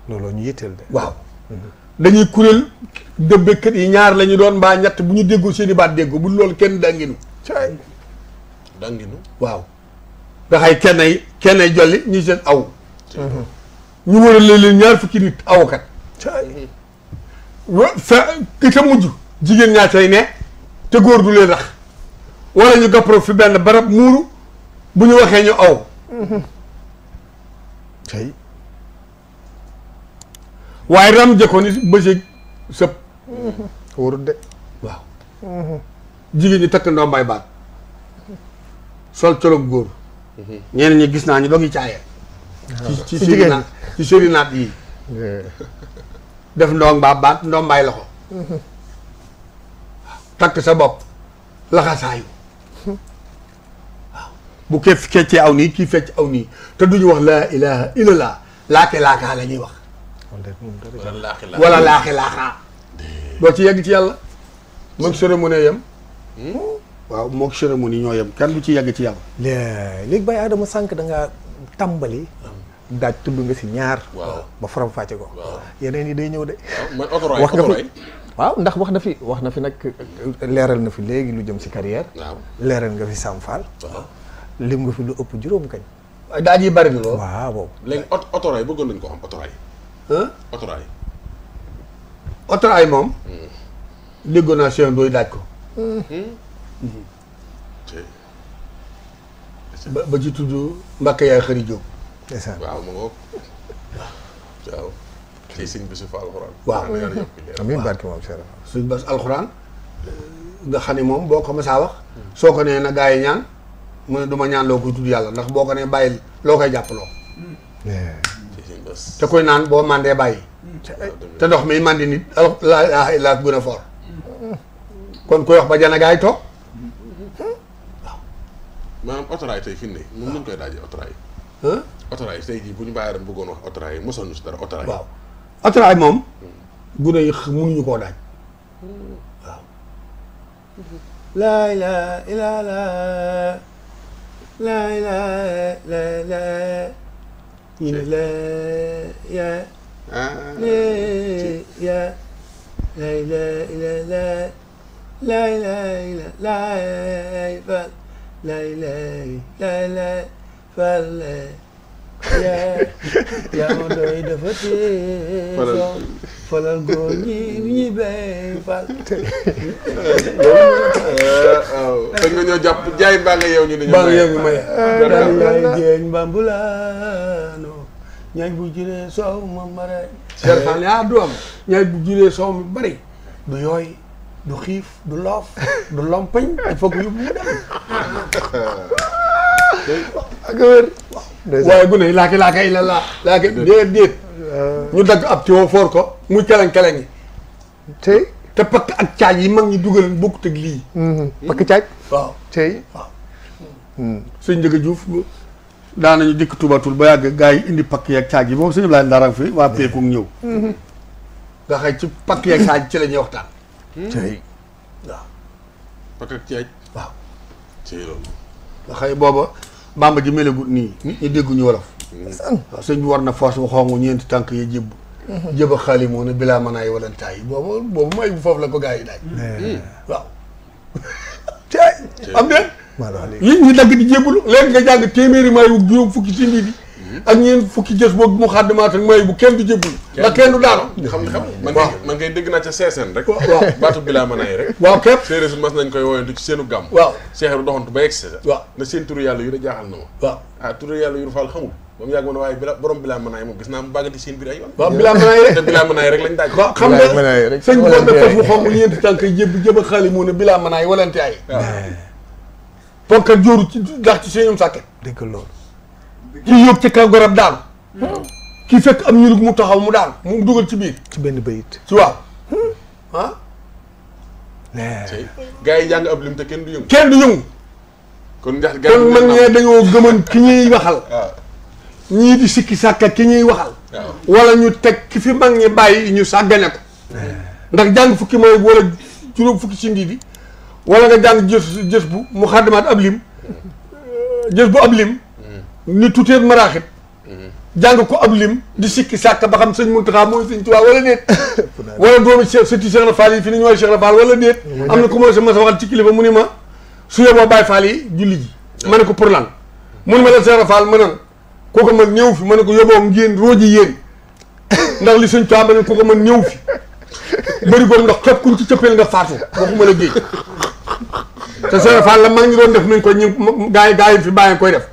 looloo ñu yitteel de. waaw dañuy kuréel dëbbkat yi ñaar la ñu doon mbaa ñett bu ñu déggoo seeni baat déggoo bu loolu kenn danginu cay. danginu. waaw nga xay kennay jolli ñi seen aw ñu war a leen ñaar fukki nit awkat cay. ki ca mujj jigéen ñaa cay ne te góor du leen rax wala ñu gappro fi benn barab muuru bu ñu waxee ñu aw cay. waaye ram jëkkoon ni bëccëg sëpp wóorut de. waaw jigéen ñi takk ndombaay baat sol colog góor ñeneen ñi gis naa ñu dogi caayee ci jigéen naat ci séri naat yi def ndombaay baat ndombaay loxo takk sa bopp laxasaayu waaw bu kee feccee aw nii kii fecc aw nii te duñu wax laa ilaha illallah laake laakaa la ñuy wax wala laaxi laaxaa doo ci yegg ci yàlla moog cérémonie yem waaw moog cérémonie ñoo yem kenn du ci yegg ci yàlla léegi Baye Adama sànq da ngaa tàmbali daaj tudd nga si ñaar waaw ba faram fàcce ko yeneen yi day ñëw de mooy autorail wax nga fi waaw ndax wax na fi nag leeral na fi léegi lu jëm si carrière waaw leeral nga fi Sam Fall lim nga fi lu ëpp juróom kañ waaye daaj yi bari na lool waaw boobu léegi autorail bëggoon nañ ko xam autorail. autorail. autorail moom déggoon naa Cheikh Ndoye daaj ko ba ci tudd Mbacke yaay xëri Jóob ndeysaan waaw ma ngoog waaw. ci sëñ bi su fa alxuraan. waaw amiin barke moom Cheikh. suñ bas alxuraan nga xam ne moom boo ko mësaa wax soo ko nee na gaa yi ñaan mu ne du ma ñaan loo koy tudd yàlla ndax boo ko nee bàyyil loo koy jàppaloo ci sëñ bas. te koy naan boo mandee bàyyi te ndox mi mandi nit laa ilaaha illa gën a foor kon koy wax ba jana gaa yi toog maanaam autorail tey fi mu ne moom lañ koy daajee autorail. autorail tey jii bu ñu bàyyi bëggoon wax autorail mosoon ñu si dara autorail. waaw autorail moom gune yi mënuñu koo daaj waaw laa ilaaha illallaah laa ilaaha illallaah ñu ne laa ilaaha illallaah laa ilaaha illallaah laa ilaaha illallaah fal yaa ma doy dafa tee falal góor ñi ñuy béy fal. waaw da nga ñëw jàpp jaay mbaa nga yeew ñu dañu. mbaa nga yeew ñu maye. daal yaay géej mbambulaano ñaaj bu juree soow ma mare. Cheikh Fall yaa du am ñaaj bu juree soow mi bari du yooy du xiif du loof du lompañ il faut que yóbbu mu dem. ak wér. waaye gune yi laaki illa laa laaki déet ñu dagg ab tiwo foor ko muy keleng-keleng yi tey te pakk ak caaj yi mag ñi dugal bokkut ak lii pakk caaj waaw tey waaw sëñ Njëga Juuf daanañu dikk tubatul ba yàgg gars yi indi pakk yeeg caaj yi moom sëñ Ablaye Ndarang fi waa peeku ñëw nga xëy ci pakk yeeg caaj ci la ñuy waxtaan tey waaw pakk ak caaj. waaw ci loolu. nga xëy booba bamba ji melagut nii nit ñi dégguñu wolof waaw sëñ bi war na force bu xongu ñeenti tànk yi jébb jëba xaali moo ne bilaa mën aay walantaay yi boobu may bu foofu la ko gars yi daaj waaw caay am de yi ñu dagg di jébbalu léegi nga jàng téeméeri may bu juróom fukki si ndi bi ak ñeent fukki jës boobu mu xaddamaat ak may bu kenn du jébbalu ndax kenn du daano xam man ngay dégg naa ca seeseen rek. waaw baatu bilaa mën aay rek. waaw képp séeréer si mas nañ koy woyantu ci seenu gàmm. waaw seexeeru doxantu ba yegg si waaw na seen turu yàlla yu da jaaxal na ma. waaw ah turu yàlla yu faal xamul ba mu yàgg ma ne waaye borom bilaa mën aay moom gis naa mu bàggati seen biir ay yoon. waaw bilaa mën aay rek te bilaa mën aay rek lañ daaj. waaw xam nga sëñ bi war na fas bu xongu ñeenti tànk yi jëba xaali moo ne bilaa mën aay walante ay ponkat jóoru ci ndax ci seenum sàkke dégg loolu kii yóbbu ci kaw garab daanu kii fekk am ñulug mu taxaw mu daan mu dugal ci biir ci benn bayit ci waaw ah gars yi jàng ab lim te kenn du yëngu. kenn du yëngu kon ndax kon mag ñee dañoo gëman ki ñuy waxal waaw ñii di sikki sàkka ki ñuy waxal waaw wala ñu teg ki fi mag ñi bàyyi ñu sàggane ko ndax jàng fukki mooy wala juróom fukki si ndii bi wala nga jàng jës bu mu xaddamaat ab lim jës bu ab lim ni tuteet maraaxit jàng ko ab lim di sikki sàkk ba xam sëñ Muntaxa mooy sëñ Tuubaa wala déet wala doomi sëti Cheikh Fall yi fi ni ñu woy Cheikh Fall wala déet am na ku ma sa waxal ci kilifa mu ni ma su yeboo Baay Fall yi julli ji ma ne ko pour lan mu ne ma la Cheikh Fall ma nan kooku man ñëw fi ma ne ko yóbboo ngeen rooji yéen ndax li sëñ Tuubaa ma ne kooku man ñëw fi bëri goon ndox képp kuñ ci cëppeel nga faatu waxuma la géej te Cheikh Fall la mag ñi doon def nañ ko ñu gaa yi fi bàyyi koy def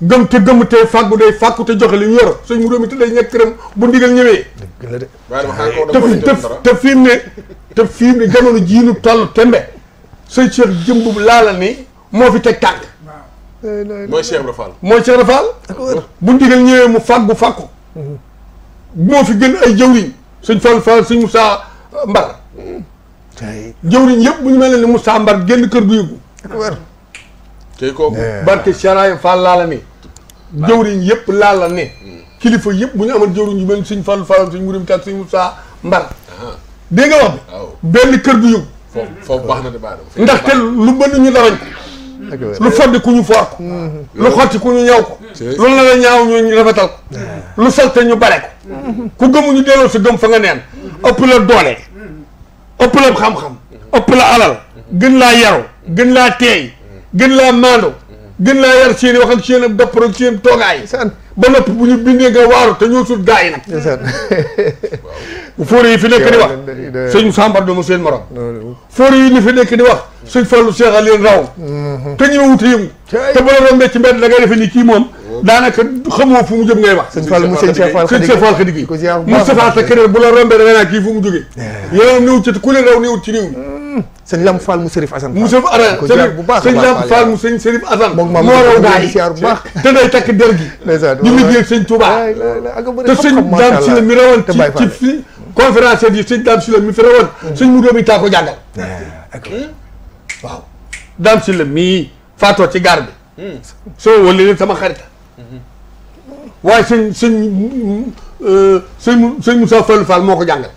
gëm te gëm te fàggu day fàkku te joxe li ñu yor sëñ mu doomi te day nekk këram bu ndigal ñëwee te fi mu ne te fi mu ne jamono jii nu toll tembe sëñ Cheikh jëmb laala ni moo fi teg tànk mooy Cheikh Ibra Fall mooy Cheikh Ibra Fall bu ndigal ñëwee mu fàggu fàkku moo fi gën ay jëwriñ sëñ Fall Fall sëñ Moussa Mbar jëwriñ yëpp bu ñu mel ne ni Moussa Mbar génn kër gu yëgu tey kooku barke Cheikh Fall laala ni jëwriñ yëpp laala ne kilifa yëpp bu ñu amal jëwriñ yu mel ni sëñ Fall Fall sëñ Murim Tàkk sëñ Moussa Mbar dégg nga wax bi benn kër gu yëgu foofu baax na de baax na ndaxte lu bënn ñu darañ ko lu foddi ku ñu foor ko lu xotti ku ñu ñaw ko lu la la ñaaw ñu rafetal ko lu salte ñu bare ko ku gëmuñu delloo sa gëm fa nga neen ëpp la doole ëpp la xam-xam ëpp la alal gën laa yaru gën laa teey gën laa maandu gën laa yar seeni wax ak seen doppar ak seen toogaay ba noppi bu ñu bindee nga waaru te ñoo sut gaa yi nag fóore yi fi nekk di wax sëñ Sambar doomu seen morom fóore yi ni fi nekk di wax sëñ Fallu seexal leen raw te ñëw wute yëngu te bu la rombee ci mbedd da ngay defe ni kii moom daanaka xamoo fu mu jëm ngay wax. sëñ Fall mu sëñ Cheikh Fall Khady Gueye Moustapha sa keneen bu la rombee da nga naan kii fu mu jógee. yow néew ci ku leen raw néew ci réew mi. sëñ Lam Fall mu Serif Assane. mu Serif Assane sëñ Lam Fall mu sëñ Serif Assane. moo raw gaa yi bu baax. te day takk der gi. di liggéey sëñ Touba. te sëñ Dame Sylla mi rawoon ci fi conférence yi sëñ Dame Sylla mi fi rawoon. sëñ mu doomi taa ko jàngal. waaw Dame Sylla mii faatoo ci gaar bi. soo wële leen sama xarita waaye sëñ Moussa Fall Fall moo ko jàngal.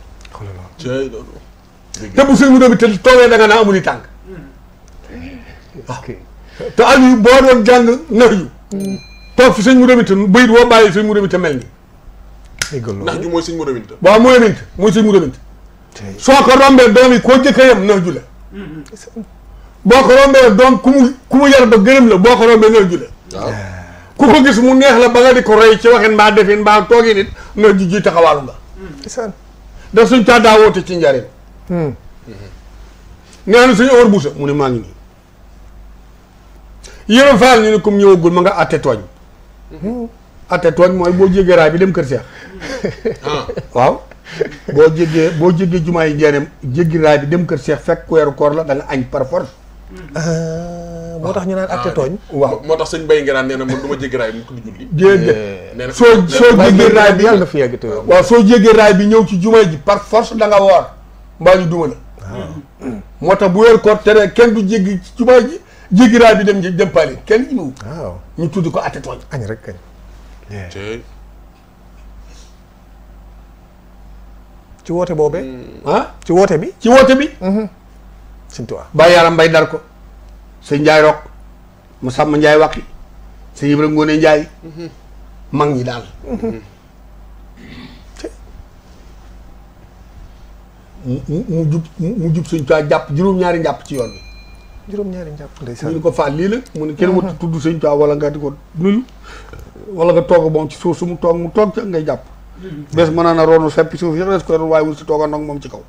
te bu sëñ mu doomi te toogee da nga naa amul i tànk. waaw te Aliou boo doon jàng nax yu toog fi sëñ mu doomi te bayit woo bàyyi sëñ mu doomi te mel ni ndax ju mooy sëñ mu doomi te waaw mooy mint mooy sëñ mu doomi te soo ko rombee doom yi koo jëkka yem nax ju la boo ko rombee doom ku mu yar ba gërëm la boo ko rombee nax ju la waaw ku ko gis mu neex la ba nga di ko roy ci waxin mbaa defin mbaa toogi nit nax ju ji taxawaalu nga daf suñ taa daa woote ci njariñ nee na suñu Omar Boussa mu ne maa ngi nii Yéba Fall ñu ne comme ñëwagul ma nga atte tooñ atte tooñ mooy boo jéggee raay bi dem kër Seex waaw boo jéggee jumaa yi njeenem jéggi raay bi dem kër Seex fekk weeru koor la da nga añ par force moo tax ñu naan atte tooñ waaw moo tax sëñ Baye Ngeraan nee na man du ma jéggi raay mu ko di julli déedéet soo jéggee raay bi yàlla na fi yegg te waaw soo jéggee raay bi ñëw ci jumaa ji par force da nga woor mbaa ñu duma la moo tax bu weeru koor tere kenn du jéggi ci jumaa ji jéggi raay bi dem jëmpaale kenn ñëw waaw ñu tudd ko atte tooñ añ rek kañ ci woote boobee ci woote bi sëñ Tuubaa Baye Yaram Mbay dar ko sëñ Njaay Rok mu sàmm Njaay Waqi sëñ Ibra Ngoone Njaay mag ñi daal mu jub sëñ Tuubaa jàpp juróom-ñaari njàpp ci yoon bi juróom-ñaari njàpp ndeysaan ñu ko faal lii la mu ne kenn wut tudd sëñ Tuubaa wala nga di ko nuyu wala nga toog moom ci suuf su mu toog ca ngay jàpp bés mën naa roonu seppi suuf yëpp des ko doon waaye wul si tooga ndox moom ci kaw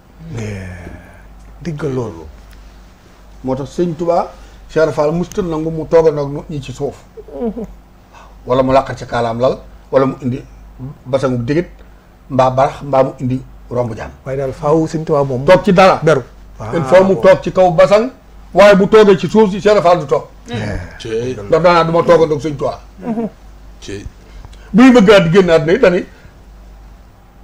diggal loolu moo tax sëñ Tuubaa Cheikh Fall musta nangu mu tooga ndox ñi ci suuf wala mu làqat ci kaalaam lal wala mu indi basangu digit mbaa barax mbaa mu indi romb jaan waaye daal faaw sëñ Tuubaa moom toog ci dara beru il faut mu toog ci kaw basang waaye bu toogee ci suuf si Cheikh Fall du toog ndax daanaa du ma tooga ndox sëñ Tuubaa bu ñu bëgg di génn àdduna yi dani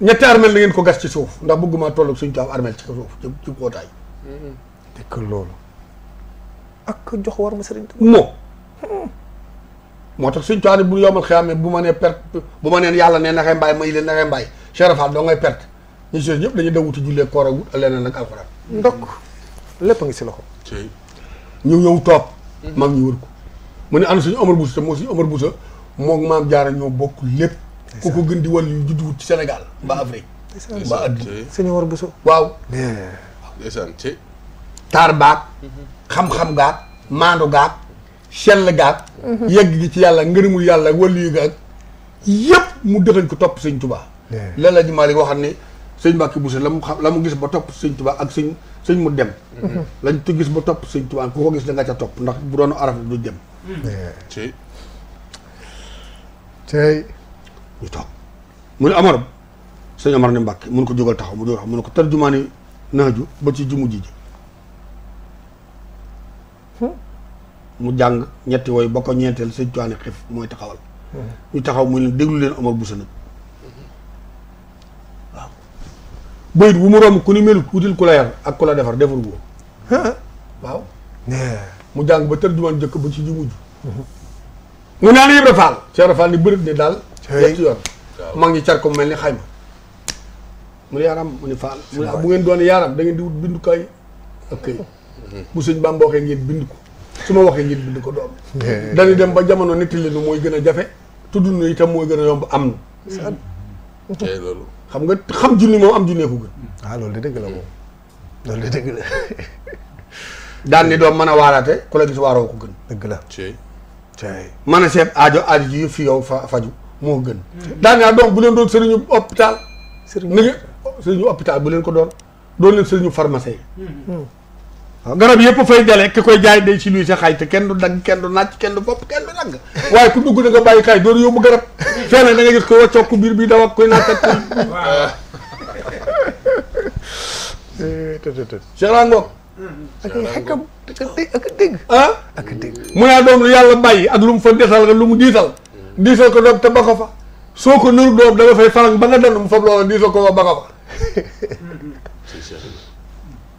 ñetti armel na ngeen ko gas ci suuf ndax bëgguma toll ak suñu taam armel ci suuf ci kootaay dëkk loolu ak jox war ma sëriñ moo tax suñu taam bu yomal xeyaamee bu ma nee perte bu ma neen yàlla ne naxee mbaay may leen naxee mbaay Cheikh Fall doo ngay perte ñu si ñëpp dañuy dawuti jullee koor ak wut leneen ak alxuraan ndokk lépp a ngi si loxo ñu ñëw toog mag ñu wër ko mu ne ana suñu Omar Boussa te moo suñu Omar Boussa moom maam jaara ñoo bokk lépp ku ko gën di wàll yu judduwut ci Sénégal mbaa Afrique mbaa addina sëñ Omar Bousso waaw ndeysaan ci taar baag xam-xam gaag maandu gaag sell gaag yegg gi ci yàlla ngërëmul yàlla wàllu yu gaag yëpp mu dëxañ ko topp sëñ Tuubaa la ji Maalik waxam ne sëñ Mbàkke Bousso la mu gis ba topp sëñ Tuubaa ak sëñ mu dem lañ tu gis ba topp sëñ Tuubaa ku ko gis da nga ca topp ndax bu doon araf du dem ci tey ñu toog mu ne Amar sëñ Amar ne Mbàkke mun ko jógal taxaw mu jógal taxaw mu ne ko tarjumaani naaju ba ci jumu ji mu jàng ñetti woy ba ko ñeenteel sëñ Tuwaane xif mooy taxawal ñu taxaw mu leen déglu leen Omar Bousso nag waaw bayit bu mu romb ku ni melut wutil ku la yar ak ku la defar defar gu waaw mu jàng ba tarjumaan jëkk ba ci jumu ji mu naan Ibra Fall Cheikh Ibra Fall ni bërët ne daal ñetti yoon mag ñi car ko mel ni xayma mu ne yaaram mu ne Fall mu ne bu ngeen doon yaaram da ngeen di wut bindukaay ak këy bu sëñ Bamba waxee ngeen bind ko su ma waxee ngeen bind ko doom dañuy dem ba jamono nettali nu mooy gën a jafe tudd nu itam mooy gën a yomb am nu tey loolu xam nga xam junni moom am junnee ko gën waaw loolu de dëgg la moom loolu de dëgg la daan ni doom mën a waaraate ku la gis waaroo ko gën dëgg la ci mën a seet aajo ji yëpp fi yow faju moo gën daan naa doom bu leen doon sëriñu hôpital na ngeen sëriñu hôpital bu leen ko doon leen sëriñu pharmacien waaw garab yëpp fay dale ki koy jaay day si luy sa xay te kenn du dagg kenn du nàcc kenn du bopp kenn du dagg waaye ku dugg da nga bàyyi kaay door yóbbu garab fenn da nga gis ko waccoog ku biir bi daw ak koy nàcc ak koy Cheikh Rango ak ay xekkam ak dégg ah ak dégg mu naa doom lu yàlla bàyyi ak lu mu fa desal lu mu diisal ko doom te ba ko fa soo ko nëru doom da nga fay falang ba nga dand mu fab loola diisal ko ba ko fa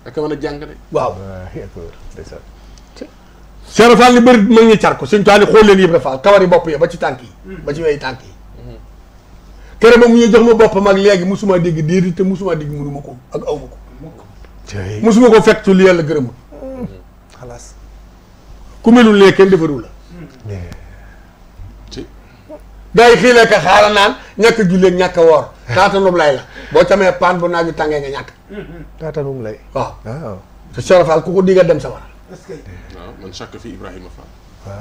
ak mën a jàng de. waaw ndeysaan Cheikh Fall ni bëri mag ñi car ko suñ taani xool leen yëpp dafa kawari bopp yi ba ci tànk yi ba ci wey tànk yi kere ba mu ñu jox ma boppam ak léegi musuma dégg déedéet te musuma dégg mënuma ko ak aw ma ko musuma ko fekk ci lu yàlla gërëmul xalaas ku melul lee kenn defaru la gars yi xii lekka xaala naan ñàkk a julleeg ñàkk a woor taata nub lay la boo camee paan bu naaju tàngee nga ñàkk taatanum lay waaw waaw te Cheikh Fall ku ko diga dem sa war waaw man chaque fi Ibrahima Fall.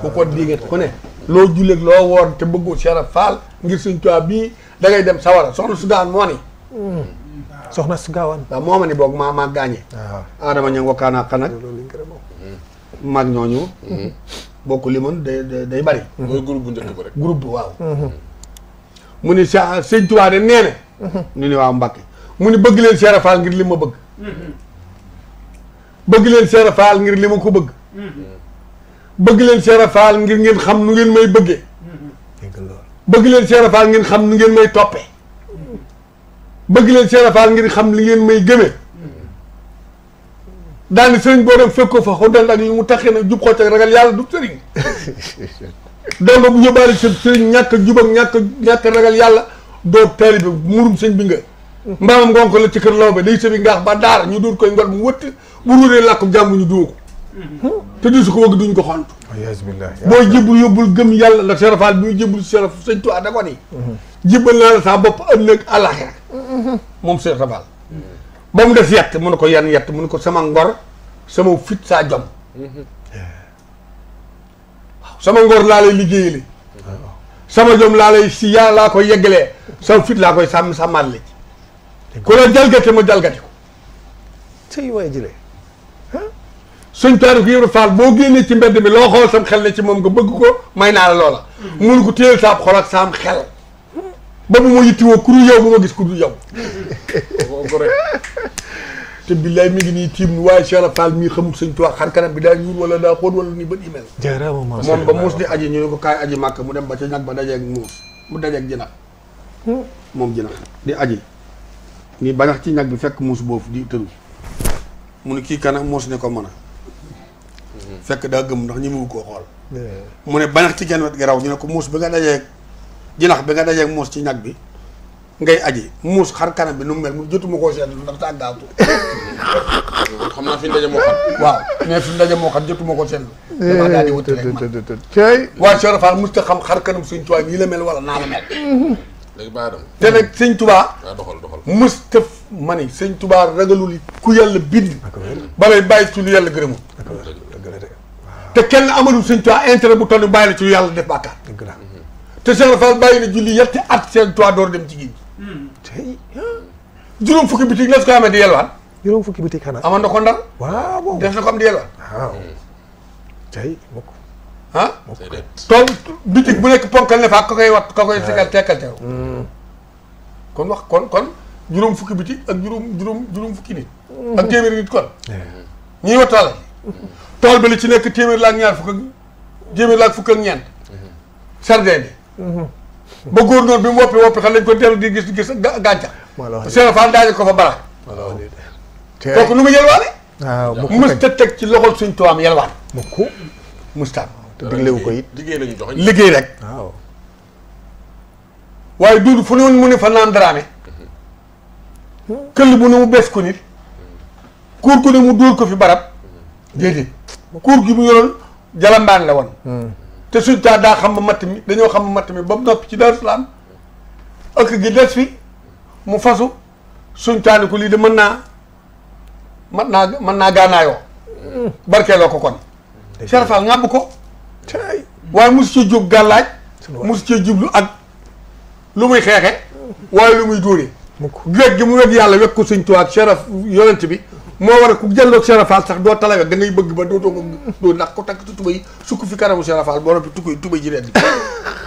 ku ko diga ku ne loo julleeg loo woor te bëggoo Cheikh Fall ngir suñ tubaab bii da ngay dem sawara soxna su daan moo ni soxna su gaawaan waaw moo ma ni boog maa gaañee waaw adama ña wakkaanaa xanag loolu liñ gërëm moom mag ñooñu bokk li mën day bari mooy groupe bu njëkk ba rek. groupe bi waaw mu ni sëñ Tuubaa de nee na ñu ni waaw Mbàkke mu ni bëgg leen Cheikh Fall ngir li ma bëgg bëgg leen Cheikh Fall ngir li ma ko bëgg bëgg leen Cheikh Fall ngir ngeen xam nu ngeen may bëggee dégg loolu bëgg leen Cheikh Fall ngeen xam nu ngeen may toppee bëgg leen Cheikh Fall ngir xam li ngeen may gëmee daani sëriñ boo dem fekk ko fa xuddan ak li mu taxee nag jub xocc ak ragal yàlla du sëriñ donc bu yóbbaale sa sëriñ ñàkk a jub ak ñàkk a ragal yàlla doo taalibe murum sëñ bi nga mbaamam ngonko la ci kër law ba day sëbi ngaax ba daara ñu dóor koy ngor mu wëtt bu ruuree làkku jàmm ñu duma ko te du su ko wëgg duñ ko xont bismillah booy jébbul yóbbul gëm yàlla la Cheikh Fall bi muy jébbul Cheikh sëñ Tuubaa da ko ni jébbal naa la saa bopp ëllëg àllaaxira moom Cheikh Fall ba mu def yett mu ne ko yan yett mu ne ko sama ngor sama fit saa jom waaw sama ngor laa lay liggéeyale sama jom laa lay si yàlla laa koy yeggalee sama fit laa koy sàmmaat la ci ku la jalgate ma jalgati ko sëy waay jëlee suñ taarix Ibra Fall boo génnee ci mbedd mi loo xool sam xel ne ci moom nga bëgg ko may naa la loola mun ko téyel saab xol ak saam xel ba bu ma yittiwoo ku dul yow bu ma gis ku dul yow te billaay mi ngi nii tiim ni waaye Cheikh Fall mii xamul sëñ Tuubaa xar kanam bi daa ñuul wala daa xóot wala ni bët yi mel jaaraama moom ba muus di aji ñu ne ko kaay aji màkk mu dem ba ca ñag ba dajeeg muus mu dajeeg jinax moom jinax di aji ni bañax ci ñag bi fekk muus boofu di tëru mu ne kii kanam muus ne ko mën a fekk daa gëm ndax ñi mu koo xool mu ne bañax ci genn wet gi raw ñu ne ko muus bi nga dajeeg jinax bi nga dajeeg muus ci ñag bi ngay aji muus xar kanam bi nu mu mel mu jotuma koo seetlu ndax daa gaawtu xam naa fi ndaje moo xam. waaw mais fi ndaje moo xam jotuma koo seetlu damaa daal di wuti rek man cay waaye Cheikh Fall mosut a xam xar kanam sëñ Tuubaa nii la mel wala naa la mel léegi bàyyi dem. te nag sëñ Tuubaa waaw doxal. mosut a ma ni sëñ Tuubaa ragalul ku yàlla bind ba lay bàyyi ci lu yàlla gërëmul te kenn amalul sëñ Tuubaa intérêt bu toll ni bàyyi la ci lu yàlla def bàkkaar dëgg la te Cheikh Fall bàyyi na julli yetti at sëñ Tuubaa door dem ci géej cay juróom fukki bitig la su ko amee di yelwaan juróom fukki bitik xanaa amoon na ko ndar waaw boobu def na ko am di yelwaan waaw cay mukk ah déedéet. tool bitig bu nekk ponkal ne fa ka koy wat ka koy segal tekkal teew kon wax kon juróom fukki bitig ak juróom fukki nit ak téeméeri nit kon ñuy wat tool bi li ci nekk téeméer la ak ñaar fukk ak téeméer la ak fukk ak ñeent sardin bi ba góor noonu bi mu woppi xam lañ ko dellu di gis gàncax Cheikh Fall daañu ko fa baraak kooku nu mu yelwaane waaw mukk mës ta teg ci loxol suñ tuwaam yelwaan mukk mustaam te diglewu ko it liggéey lañu joxe. liggéey rek waaw waaye duudu fu ne woon mu ne fa naan daraame këll bu ne mu bees ko nit kuur gu ne mu dóor ko fi barab déedéet kuur gi mu yoroon jalambaan la woon te suñ taa daa xam ba matt mi dañoo xam ba matt mi ba mu noppi ci Daaru Salaam ëkk gi des fi mu fasu suñ taa ni ko lii de mën naa gaanaayoo barkeeloo ko kon Cheikh Fall ngàbb ko cay waaye mosu cee jóg gàllaaj mosu cee jublu ak lu muy xeexe waaye lu muy dóoree mukk weg gi mu weg yàlla weg ko suñ tuwaat Cheikh yonent bi moo war a ku jëndoog Cheikh Fall sax doo talawe da ngay bëgg ba doo ndax ko takk ci tubay sukk fi kanamu Cheikh Fall boo noppi tubay ji ren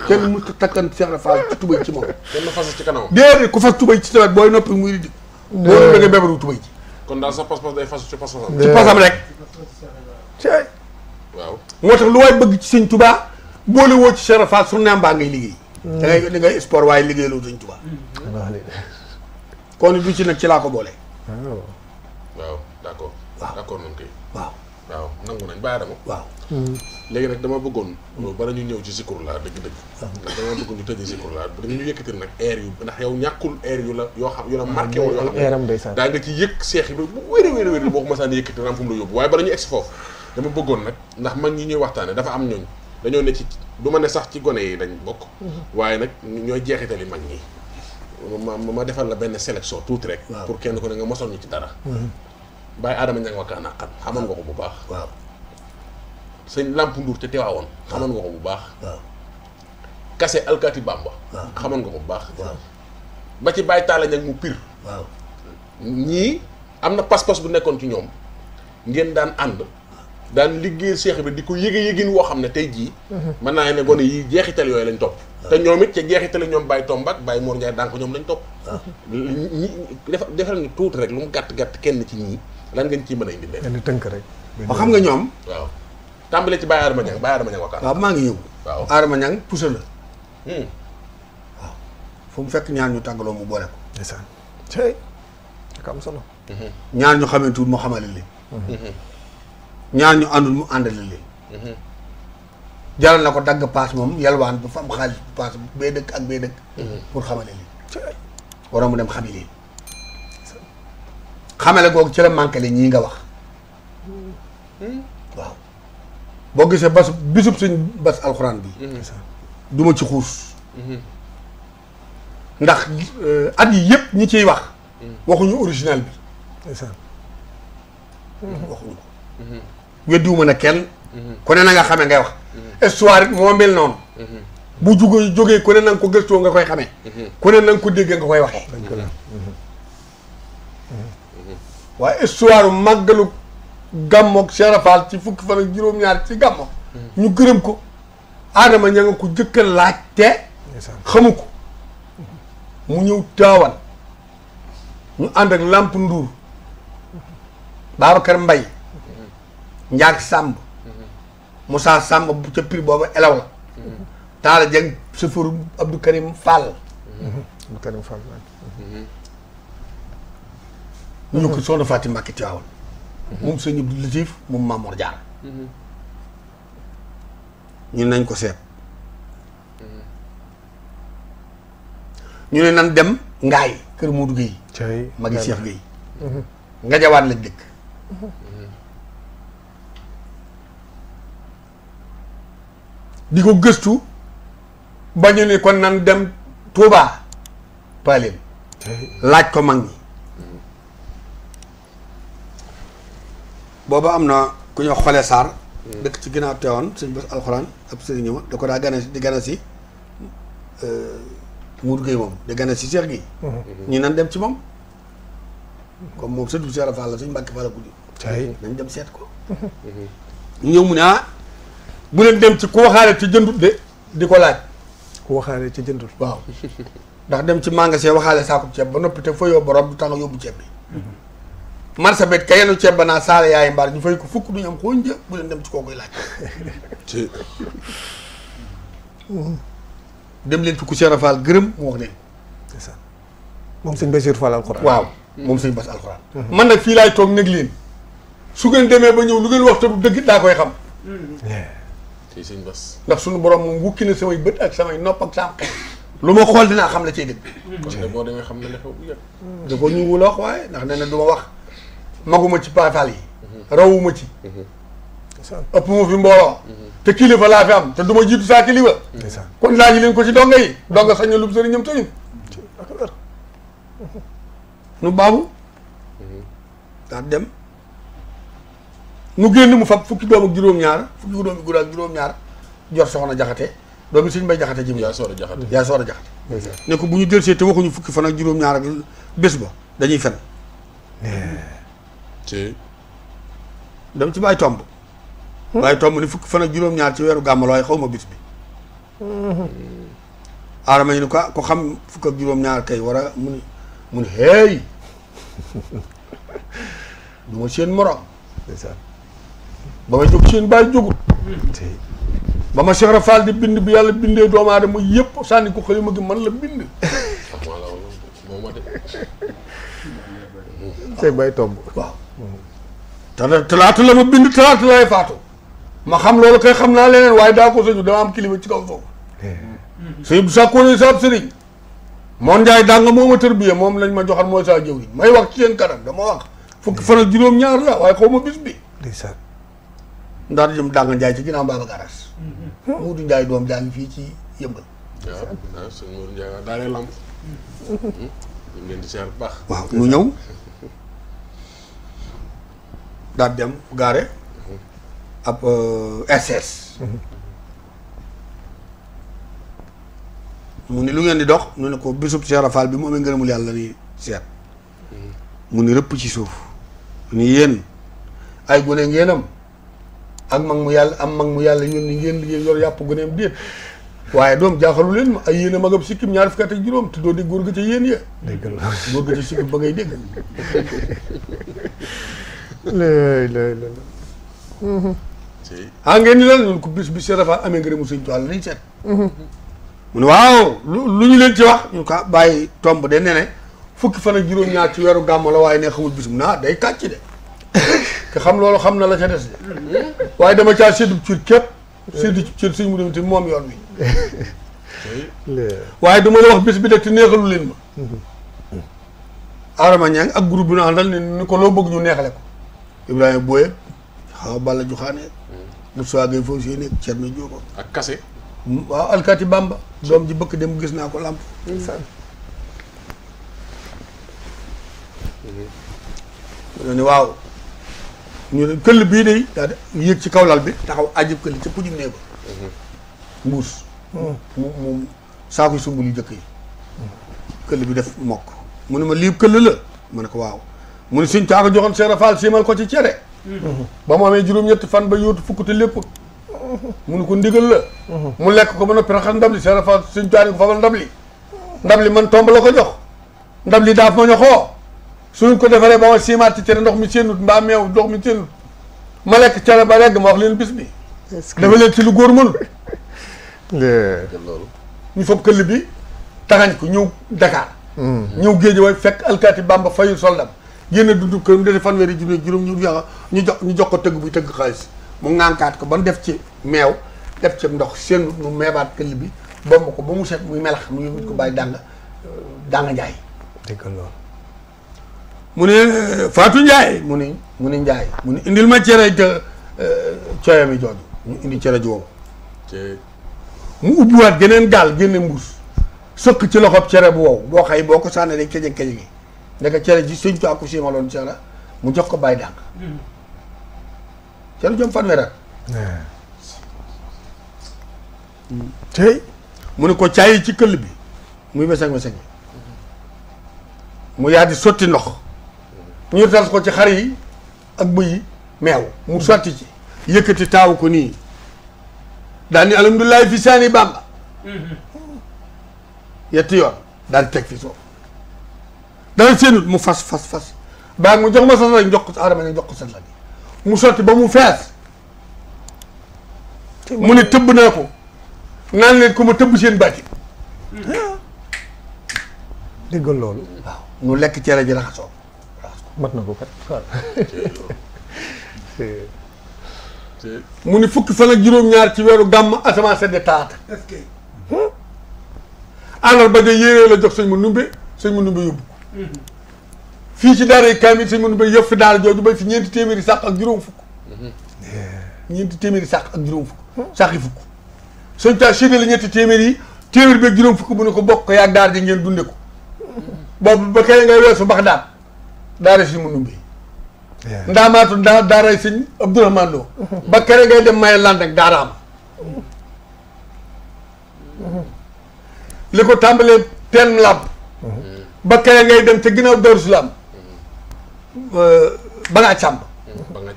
kenn mu takkan Cheikh Fall ci tubay ci moom kenn fas ci kanam déedéet ku fas tubay ci tawet booy noppi muy di boo da nga bebaru tubay ji kon daal sa pas-pas day fas ci pas-pasam ci pasam rek waaw moo tax lu waay bëgg ci sëñ Tuubaa boole woo ci Cheikh Fall su neem baa ngay liggéey da ngay sport waaye liggéey loolu sëñ Tuubaa kon du ci nag ci laa ko boole waaw d'accord waaw d'accord nañ koy waaw waaw nangu nañ bàyyi dama waaw léegi nag dama bëggoon bala ñu ñëw ci Zikrullah dëgg-dëgg ndax dama bëgg ñu tëjee Zikrullah dañu ñu yëkkatil nag air yu ndax yow ñàkkul air yu la yoo xam yu la marqué woon yoo xam ne daa nga ci yëg seex yi ba bu wér a wér a wér boo ko masaan yëkkati ram fu mu la yóbbu waaye bala ñu egsi foofu dama bëggoon nag ndax mag ñi ñuy waxtaane dafa am ñooñ dañoo ne ci du ma ne sax ci gone yi dañ bokk waaye nag ñooy jeexitali mag ñi ma defal la benn sélection tuuti rek pour kenn ko ne nga mosoon ñu ci dara Baye Adama Niang Wakana naqan xamoon nga ko bu baax waaw sëñ Lamp Ndour te Tiwaawoon xamoon nga ko bu baax waaw Kase Alkaati Bamba xamoon nga ko bu baax ba ci Baye Talla Niang mu pir waaw ñii am na pas-pas bu nekkoon ci ñoom ngeen daan ànd daan liggéey Cheikh bi di ko yëgin woo xam ne tey jii mën naa ne gone yi jeexital yooyu lañ topp te ñoom it ca jeexital ñoom Baye Tombak Baye Mor Ndiaye daan ko ñoom lañ topp ñi defal ñu tuuti rek lu mu gàtt-gàtt kenn ci ñii lan ngeen ciy mën a indi leen benn tënk rek ba xam nga ñoom waaw tàmbale ci Baye Adama Niang Wakana waaw maa ngi ñëw waaw Adama Niang pusa la waaw fu mu fekk ñaar ñu tàggaloo mu boole ko ndeysaan cey ak am solo ñaar ñu xamante mu xamale leen ñaar ñu àndul mu àndale leen jaral na ko dagg paas moom yalwaan bu fa am xaalis bu paas bee dëkk ak bee dëkk pour xamale leen waroon mu dem xami leen xamale googu ci la manqué le ñii nga wax waaw boo gisee bas bisub suñ bas alxuraan bi duma ci xuus ndax at yi yëpp ñi ciy wax waxuñu original bi waxuñu ko weddiwuma na kenn ku ne na nga xamee ngay wax histoire it moo mel noonu bu jógee ku ne na nga ko gëstoo nga koy xamee ku ne na nga ko déggee nga koy waxee waaye histoire màggalu gàmmoog Cheikh Fall ci fukki fan ak juróom-ñaar ci gàmmoog ñu gërëm ko Adama ña nga ko jëkka laaj te xamu ko mu ñëw Taawan ñu ànd ak Lamp Ndour Babacar Mbay Njaag Sàmb Moussa Sàmb bu ca prix booba elaw la Taala Jeng chauffeur Abdou Karim Fall Abdou Karim Fall ñu ko soxna Fatim Mbàkke Tiwaawan moom sëñ Abdou Latif moom Mamour Diarra ñun nañ ko seet ñu ne nan dem Ngaay kër Modou Gueye magi Cheikh Gueye nga jawaat lañ dëkk di ko gëstu ba ñu ne kon nan dem Touba Paleen laaj ko mag ñi booba am na ku ñuy xoolee Sarr dëkk ci ginnaaw teewoon sëñ bés alxuraan ab sëriñ da ko daa gane di gane si Mourou Gueye moom di gane si Cheikh Gueye ñu nan dem ci moom comme moom sëtu Cheikh Fall la suñ Mbàkke Fall la guddi nañ dem seet ko ñu ñëw mu ne bu leen dem ci ku waxaale ci jëndut de di ko laaj ku waxaale ci jëndut waaw ndax dem ci magasin waxaale saako ceeb ba noppi te fa yóbbu borom du tax nga yóbbu ceeb bi marsa bet ka yenu ceeb ba naa saala yaay mbaar ñu fay ko fukk duñu am xooñ jë bu leen dem ci koo koy laaj dem leen ci ku Cheikh Fall gërëm mu wax leen moom sëñ Bachir Fall alxuraan waaw moom sëñ Bass alxuraan man nag fii laay toog nég leen su ngeen demee ba ñëw lu ngeen wax te du dëgg daa koy xam ci sëñ Bass ndax suñu borom moom wukki na samay bët ak samay nopp ak sam xel lu ma xool dinaa xam la cay dëgg kon de boo demee xam ne la xew bu yëpp da ko ñu wula wax waaye ndax nee na du ma wax maguma ci paafal yi rawuma ci ëpp ma fi mbooloo te kilifa laa fi am te du ma jiitu saa kilifa kon laaj leen ko ci donga yi donga sañ na lu sëriñam tëñu nu baabu daa dem nu génn mu fab fukki doom ak juróom-ñaar fukki doom yu góor ak juróom-ñaar jor soxna jaxate doomi suñu bay jaxate jëm yaa soor a jaxate ne ko bu ñu jëlsee te waxuñu fukki fan ak juróom-ñaar ak bés ba dañuy fen dem ci Baye Tomb. Baye Tomb ni fukki fan ak juróom-ñaar ci weeru gàmmal waaye xaw ma bis bi. Adama ñu ne ko xam fukk ak juróom-ñaar kay war a mu ni hey du ma seen morom. ba ma jóg seen bàyyi jógut. ba ma Cheikh Rafal di bind bi yàlla bindee doomu aadama yëpp sànni ko xalima gi man la bind. Cheikh Baye Tomb. waaw. talaata la ma bind talaata lay faatu. ma xam loolu kay xam naa leneen waaye daa ko sëñu dama am kilifa ci kaw foofu. sëñ bu sàkkoon saab sëriñ. moon Njaay danga moo ma tërbiye moom lañ ma joxal mooy saa jëw yi may wax ci seen kanam dama wax fukki fan ak juróom-ñaar la waaye xaw ma bis bi. ndeysaan. ndax jëm danga Njaay ci ginnaaw Baba Garas. Muudu Njaay doom jaa ngi fii ci Yëmbal. waaw sëñ Muudu Njaay waaw daanee lamp. ñu leen di seer bu baax. waaw ñu ñëw. daal dem gaare. ab SS. mu ni lu ngeen di dox ñu ne ko bisub Cheikh Rafal bi mu amee ngërëmul yàlla ni seet. mu ni rëpp ci suuf. ni yéen ay gone ngeenam ak mag mu yàlla yónni ngeen liggéey yor yàpp goneem déet waaye doom jaaxalu leen ma ay yéen a magam sikkim ñaar fukki at ak juróom te doo di góor ga ca yéen ya. dégg la góor ga ca sikkim ba ngay dégg. ngeen ni lan ñun ko bis bi Cheikh Rafal amee ngërëmu Sëñ Tuubaa la nañ seet. mu ne waaw lu ñu leen ci wax ñu ko bàyyi tomb de ne fukki fan ak juróom-ñaar ci weeru gàmmu la waaye ne xamul bisum naa day kàcc de te xam loolu xam na la ca des de waaye dama caa séddub cir képp séddu cir suñ mu dem te moom yoon wi waaye dama la wax bis bi de te neexalu leen ma Adama Ñaŋ ak groupe bi ñu àndal ni ko loo bëgg ñu neexale ko Ibrahima Boye xaw Balla Joxaane Moussa Gueye foofu si nekk Thierno Diop ak Kase waaw alkaati Bamba doom ji bëkk dem gis naa ko làmp ni waaw ñu ne këll bii de daa yéeg ci kaw lal bi taxaw ajib këll ca pujum nee ba mbuus mu saakuy sumb yu jëkk yi këll bi def mokk mu ne ma lii këll la ma ne ko waaw mu ne suñ caako joxoon Cheikh Rafal siimal ko ci cere ba mu amee juróom-ñetti fan ba yóotu fukk te lépp mu ne ko ndigal la mu lekk ko ba noppi raxas ndab li Cheikh Rafal suñ caani ko fabal ndab li man tomb la ko jox ndab li daaf ma ñoxoo suñ ko defaree ba ma siimaat ci cere ndox mi séenut mbaa meew ndox mi séenut ma lekk cere ba regg ma wax leen bis bi dafa leen ci lu góor mënul ñu foog këll bi taxañ ko ñëw Dakar ñëw géej way fekk alkaati Bamba fayu soldam génn dundu këram defe fanweeri junni juróom ñu jox ko tëgg buy tëgg xaalis mu ŋànkaat ko ba mu def ci meew def ci ndox séenut mu meebaat këll bi bomb ko ba mu set muy melax mu yóbbu ko bàyyi danga Njaay dégg loolu mu ne Fatou Ndiaye mu ni Ndiaye mu ni indil ma cere coyam yi jooju ñu indi cere ji wow mu ubbiwaat geneen gaal génne mbuus sëkk ci loxob cere bu wow boo xëy boo ko sànnee day keje gi ndeka cere ji Sëñ Tuubaa ko simaloon cere mu jox ko bàyyi dàng cere jom fanweer tey mu ne ko caayi ci këll bi muy weseng mu yaa di sotti ndox ñu tas ko ci xar yi ak bëy yi meew mu sotti ci yëkkati taawu ko nii daal ni alhamdulilah fi saani Bamba yetti yoon daal di teg fi soo dara seenut mu fas baag mu jox ma sas rek jox ko Adama ne jox ko sas la bi mu sotti ba mu fees mu ne tëbb naa ko naan leen ko ma tëbb seen bàtti déggal loolu waaw ñu lekk cere ji raxasoo mat na ko kat mu ni fukki fan ak juróom-ñaar ci weeru gàmm asamaan sedd taata àllarba de yéeree la jox sëñ mu numbe yóbbu ko fii ci daara kaamil sëñ mu numbe yëpp fi daara jooju bay fi ñeenti téeméeri sàq ak juróom fukk sàq yi fukk sëñ taa séddale ñetti téeméer yi téeméer beeg juróom fukk bu ne ko bokk ko yaag daara ji ngeen dunde ko boobu ba kay ngay weesu bax daara si mu numbi ndaamaatu daaray sëñ Abdourahmane Lo ba kere ngay dem maye land ak daaraam li ko tàmbalee teen làmp ba kere ngay dem ca ginnaaw Daaru Salaam ba ngaa càmb ba nga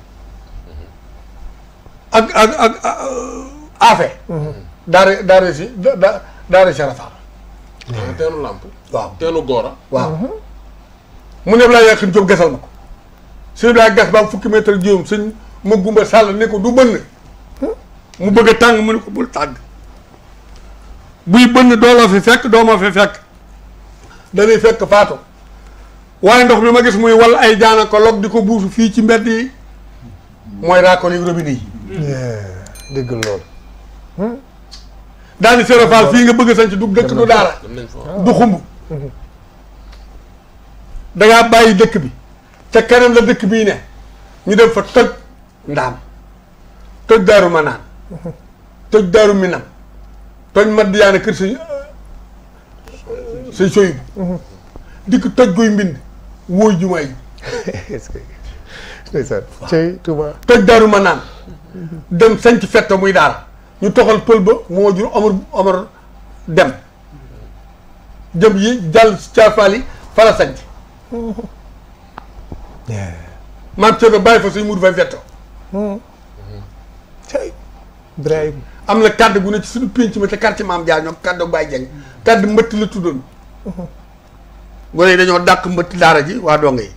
ak aafe daare si daare si rafaal teenu làmp waaw teenu góora waaw mu ne laa yàqin Jóob gasal ma ko suñu daa gas ba am fukki mètre juróom suñ ma gumba sàll ne ko du bënn mu bëgg a tàng mu ne ko bul tàng buy bënn dooloo fi fekk doomoo fi fekk dañuy fekk faatu waaye ndox mi ma gis muy wal ay jaana ko log di ko buusu fii ci mbedd yi mooy raakol yi robinet yi dégg loolu daani sérafal fii nga bëgg sañ ci du dëkk du daara dem nañ fa du xumb dangaa bàyyi dëkk bi ca kanam la dëkk bii ne ñu dem fa tëj ndaam tëj daaru manaan tëj daaru minam tëj Madiyaana kër say soyib dikk tëj guy mbind wóoy jumaa yi est-ce que ndeysaan cey Touba tëj daaru manaan dem sañc fetta muy daara ñu toxal pël ba moo jur Omar dem jëm yi jàll caafaal yi fa la sañc maam Thierno bàyyi fa suñ mudu fay fetto cey Ibrahima am na kàddu gu ne ci suñu pénc ma te quartier maam Dia ñoo kàddu Baye Dieng kàddu mbëtt la tuddoon gone yi dañoo dàq mbëtt daara ji waa donga yi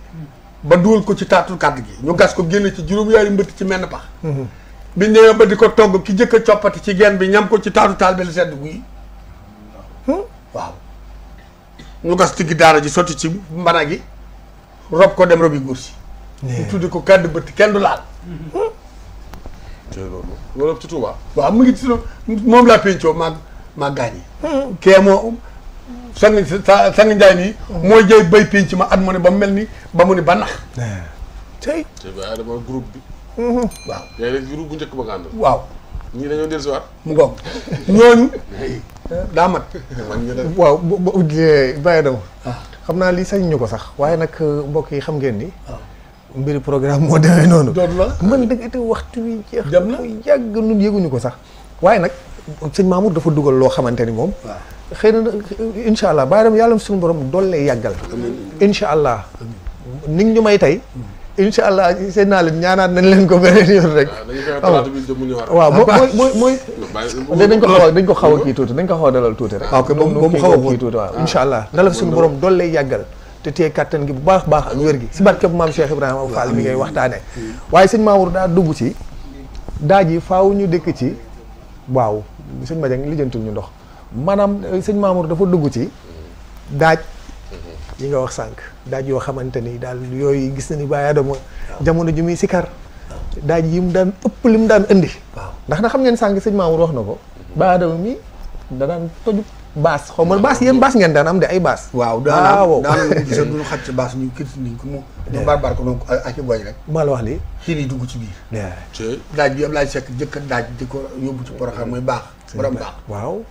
ba dugal ko ci taatu kàddu gi ñu gas ko génn ci juróom-yaari mbëtt ci menn pax biñ ñëwee ba di ko togg ki jëkk a coppati ci genn bi ñam ko ci taatu taal bi la sedd guy waaw ñu gas tiggi daara ji sotti ci mbana gi rob ko dem robi góor si ñu tuddi ko kàddu bëtt kenn du laal te loolu ci Touba waaw mu ngi ci moom laa pencoo maa gaañi kee moo sang njaay nii mooy jëy bay penc ma at mu ne ba mu mel ni ba mu ne ba nax cey te ba dama groupe bi waaw yaay rek groupe bu njëkk ba nga àndal waaw ñii dañoo dellusiwaat mu ngoog ñooñu daa mat man ñu def waaw bàyyi dama xam naa lii sañ ñu ko sax waaye nag mbokk yi xam ngeen ni mbiri programme moo demee noonu doon la man dëgg te waxtu wi jeex dem na yàgg nun yëguñu ko sax waaye nag sëñ Mamour dafa dugal loo xamante ni moom xëy na incha allah bàyyi dem yàlla suñu borom doole yàggal incha allah ni ñu may tey incha allah seen naa leen ñaanaat nañ leen ko beneen yoon rek dañu fexe talaata bi jëm mu ñëwaat waaw mooy dañ ko xaw a kii tuuti dañ ko xaw a dalal tuuti rek waaw kay ba mu xaw a kii tuuti waaw incha allah na la suñu borom doole yàggal te téye kattan gi bu baax baax ak wér gi si barkeb maam Cheikh Ibrahima Fall mi ngay waxtaane waaye sëñ Mamour daa dugg ci daaj yi faaw ñu dëkk ci waaw sëñ Madiang lijjantul ñu ndox maanaam sëñ Mamour dafa dugg ci daaj yi nga wax sànq daaj yoo xamante ni daal yooyu gis na ni Baye Adama jamono ji muy sikar daaj yi mu daan ëpp li mu daan indi ndax na xam ngeen sànq sëñ Mamour wax na ko Baye Adama mi da daan toju baas xaw ma baas yéen baas ngeen daan am de ay baas waaw daana gisa duñu xaj ci baas ñu kit niñ ko mu ñu barbar ko donc ak boy rek maa la wax lii xiin yi dugg ci biir ci daaj bi am laay sekk jëkk daaj di ko yóbbu ci Porokhane muy baax borom baax waaw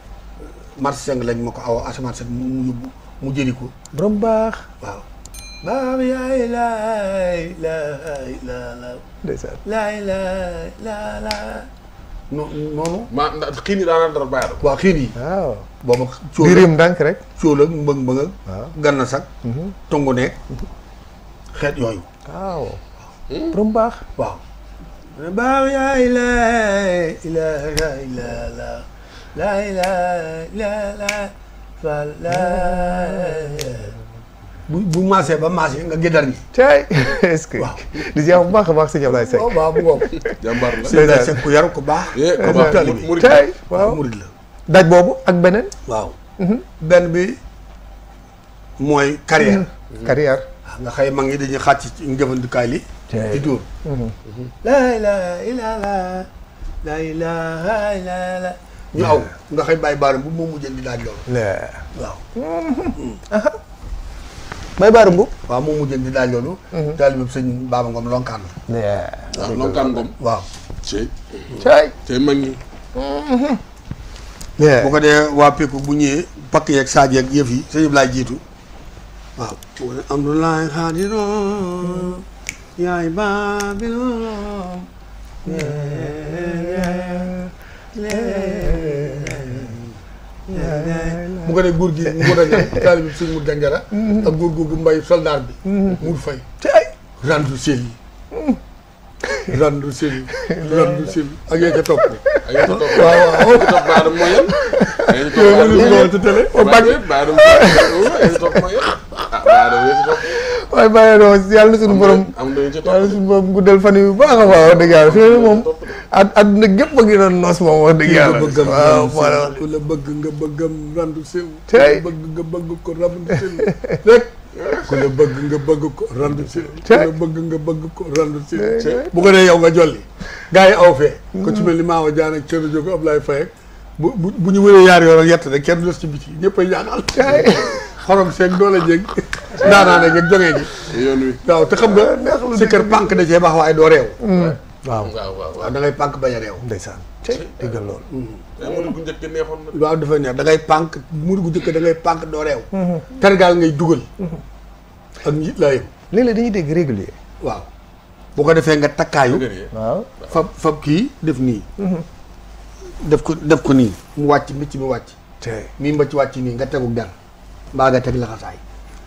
marché seng lañ ma ko aw asamaan set mu yóbbu mu jëli ko borom baax waaw baax yaay laay laay la ndeysaan laay laay la la noonu ma ndax xiin yi daanaan dara bàyyi waaw xiin yi waaw booba birim ndànk rek cóol ak mbëng-mbëng ak waaw ganna sax tungu neeg xeet yooyu waaw borom baax waaw baax yaay laay laay la la laay laay la la fa laay bu maasee ba maasee nga géddar ñi tey est-ce que waaw di jeex bu baax a baax sëñ Ablaye Seck waaw bu ngoog jàmbaar la sëñ Ablaye Seck ku yaru ku baax ku baax taalibe murid tey waaw waaw murid la daaj boobu ak beneen waaw benn bi mooy carrière carrière waaw nga xëy mag ñi dañuy xàcc ci njëfandikaay li di dóor laa ilaaha illallaah laa ilaaha illallaah ñu aw nga xëy bàyyi baaram bu moom mu jël di daaj loolu waaw bay baaram bu waaw moom mu jël di daaj loolu taalibe sëñ Baaba Ngom lonkaan la waaw lonkaan ngom waaw ci tey te mag ñi bu ko dee waa Péku bu ñëwee pakk yeeg saaj yeeg yëf yi sëñ bi laay jiitu waaw am du laay xaadiroon yaay baabiloon bu ko dee góor gi nguur a ñam taalibe sëñ mu danjara ak góor googu mbay soldaar bi mur fay tey rendu sel yi randu sil ak yee ca topp. ak yee ca topp waaw waaw ca topp baadam mooy yan. yee ca topp baadam mooy yan. baadam yee ca topp. waaye bàyyi doon yàlla na suñu borom. am na ci topp yàlla na suñu borom guddal fan yu baax a baax wax dëgg yàlla fi ne moom. àdduna gépp a ngi doon noos moom wax dëgg yàlla. waaw ku la bëgg nga bëggam randu sil. tey ku la bëgg nga bëgg ko randu sil rek. ku la bëgg nga bëgg ko randu sil. ku la bëgg nga bëgg ko randu sil. bu ko dee yow nga jolli. gars yi aw fee. ko ci mel ni Maawa Jaan ak Thierno Diop Ablaye Faye bu ñu wëree yaar yoon ak yett rek kenn du des ci biti ñëpp a ñaaxal. xorom seeg doole jéeg daanaa ne ngeen jógee ji. yoon wi waaw te xam nga si kër pànk da cee baax waaye doo réew. waaw waaw da ngay pànk bañ a réew. ndeysaan déggal loolu. mais murid gu njëkk neexoon na. waaw dafa neex da ngay pànk murid gu njëkk da ngay pànk doo réew. tergaal ngay dugal. ak njiit laa yem. léeg-léeg dañuy dégg régulier. waaw bu ko defee nga takkaayu. waaw fab kii def nii. def ko nii mu wàcc mbicc mi wàcc. tey mii mbëcc wàcc nii nga tegu der mbaa nga teg laxasaay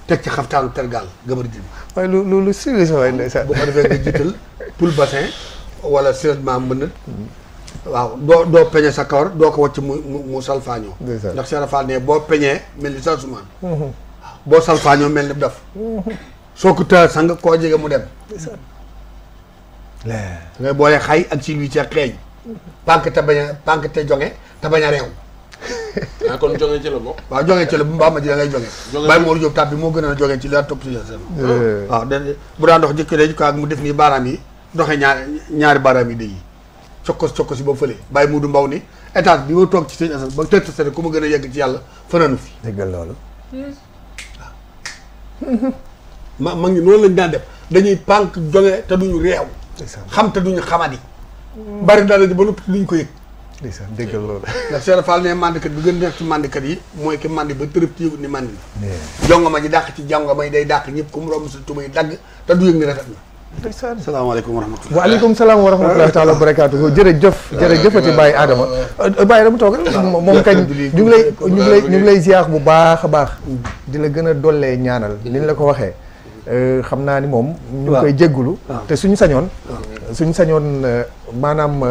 teg ci xaftaanu tergaal gëbër ji bi. waaye lu serious waaye ndeysaan. bu ko defee nga jiital poul bassin wala sérieusement mbënd. waaw doo peñe sa kawar doo ko wàcc mu salfaañoo. ndax Cheikh Fall ne boo peñee mel ni salsumaan. boo salfaañoo mel ni daf. soo ko tëral sang koo jege mu dem. ngay boole xay ak si luy ca xeeñ. pànk te jonge te bañ a réew. ah kon jonge ci la bokk. waaw jonge ci la bu mbaa ma ji da ngay jonge. Baye Mor Diop tab bi moo gën a jonge ci la topp si seen. waaw bu daan dox jëkkër ko ak mu def nii baaraam yi doxee ñaari baaraam yi day yi. cokkos ba fële Baye Moudou Mbaw ni étage bi ma toog ci sëñ Assane ba tëtt sene ku ma gën a yegg ci yàlla fanaanu fi. déggal loolu. waaw ma ngi noonu lañ daan def dañuy pànk jonge te duñu réew. xam te duñu xamadi. bari daal ba noppi duñ ko yëg. ndeysaan déggal loolu. ndax Cheikh Fall ne mandikat bi gën nekk ci mandikat yi mooy ki mandi ba tërëb ci yëgut ni mandi na. jongama ji dàq ci jongama yi day dàq ñëpp ku mu romb sa tubay dagg te du yëg ni rafet na. ndeysaan salaamaaleykum wa rahmatulah. waaleykum salaam wa rahmatulah taala wa barakaatu. jërëjëfati Baye Adama. Baye Adama toog moom kañ ñu ngi lay ziar bu baax a baax. di la gën a dollee ñaanal ni ñu la ko waxee. xam naa ni moom. ñu ngi koy jéggulu te suñu sañoon. maanaam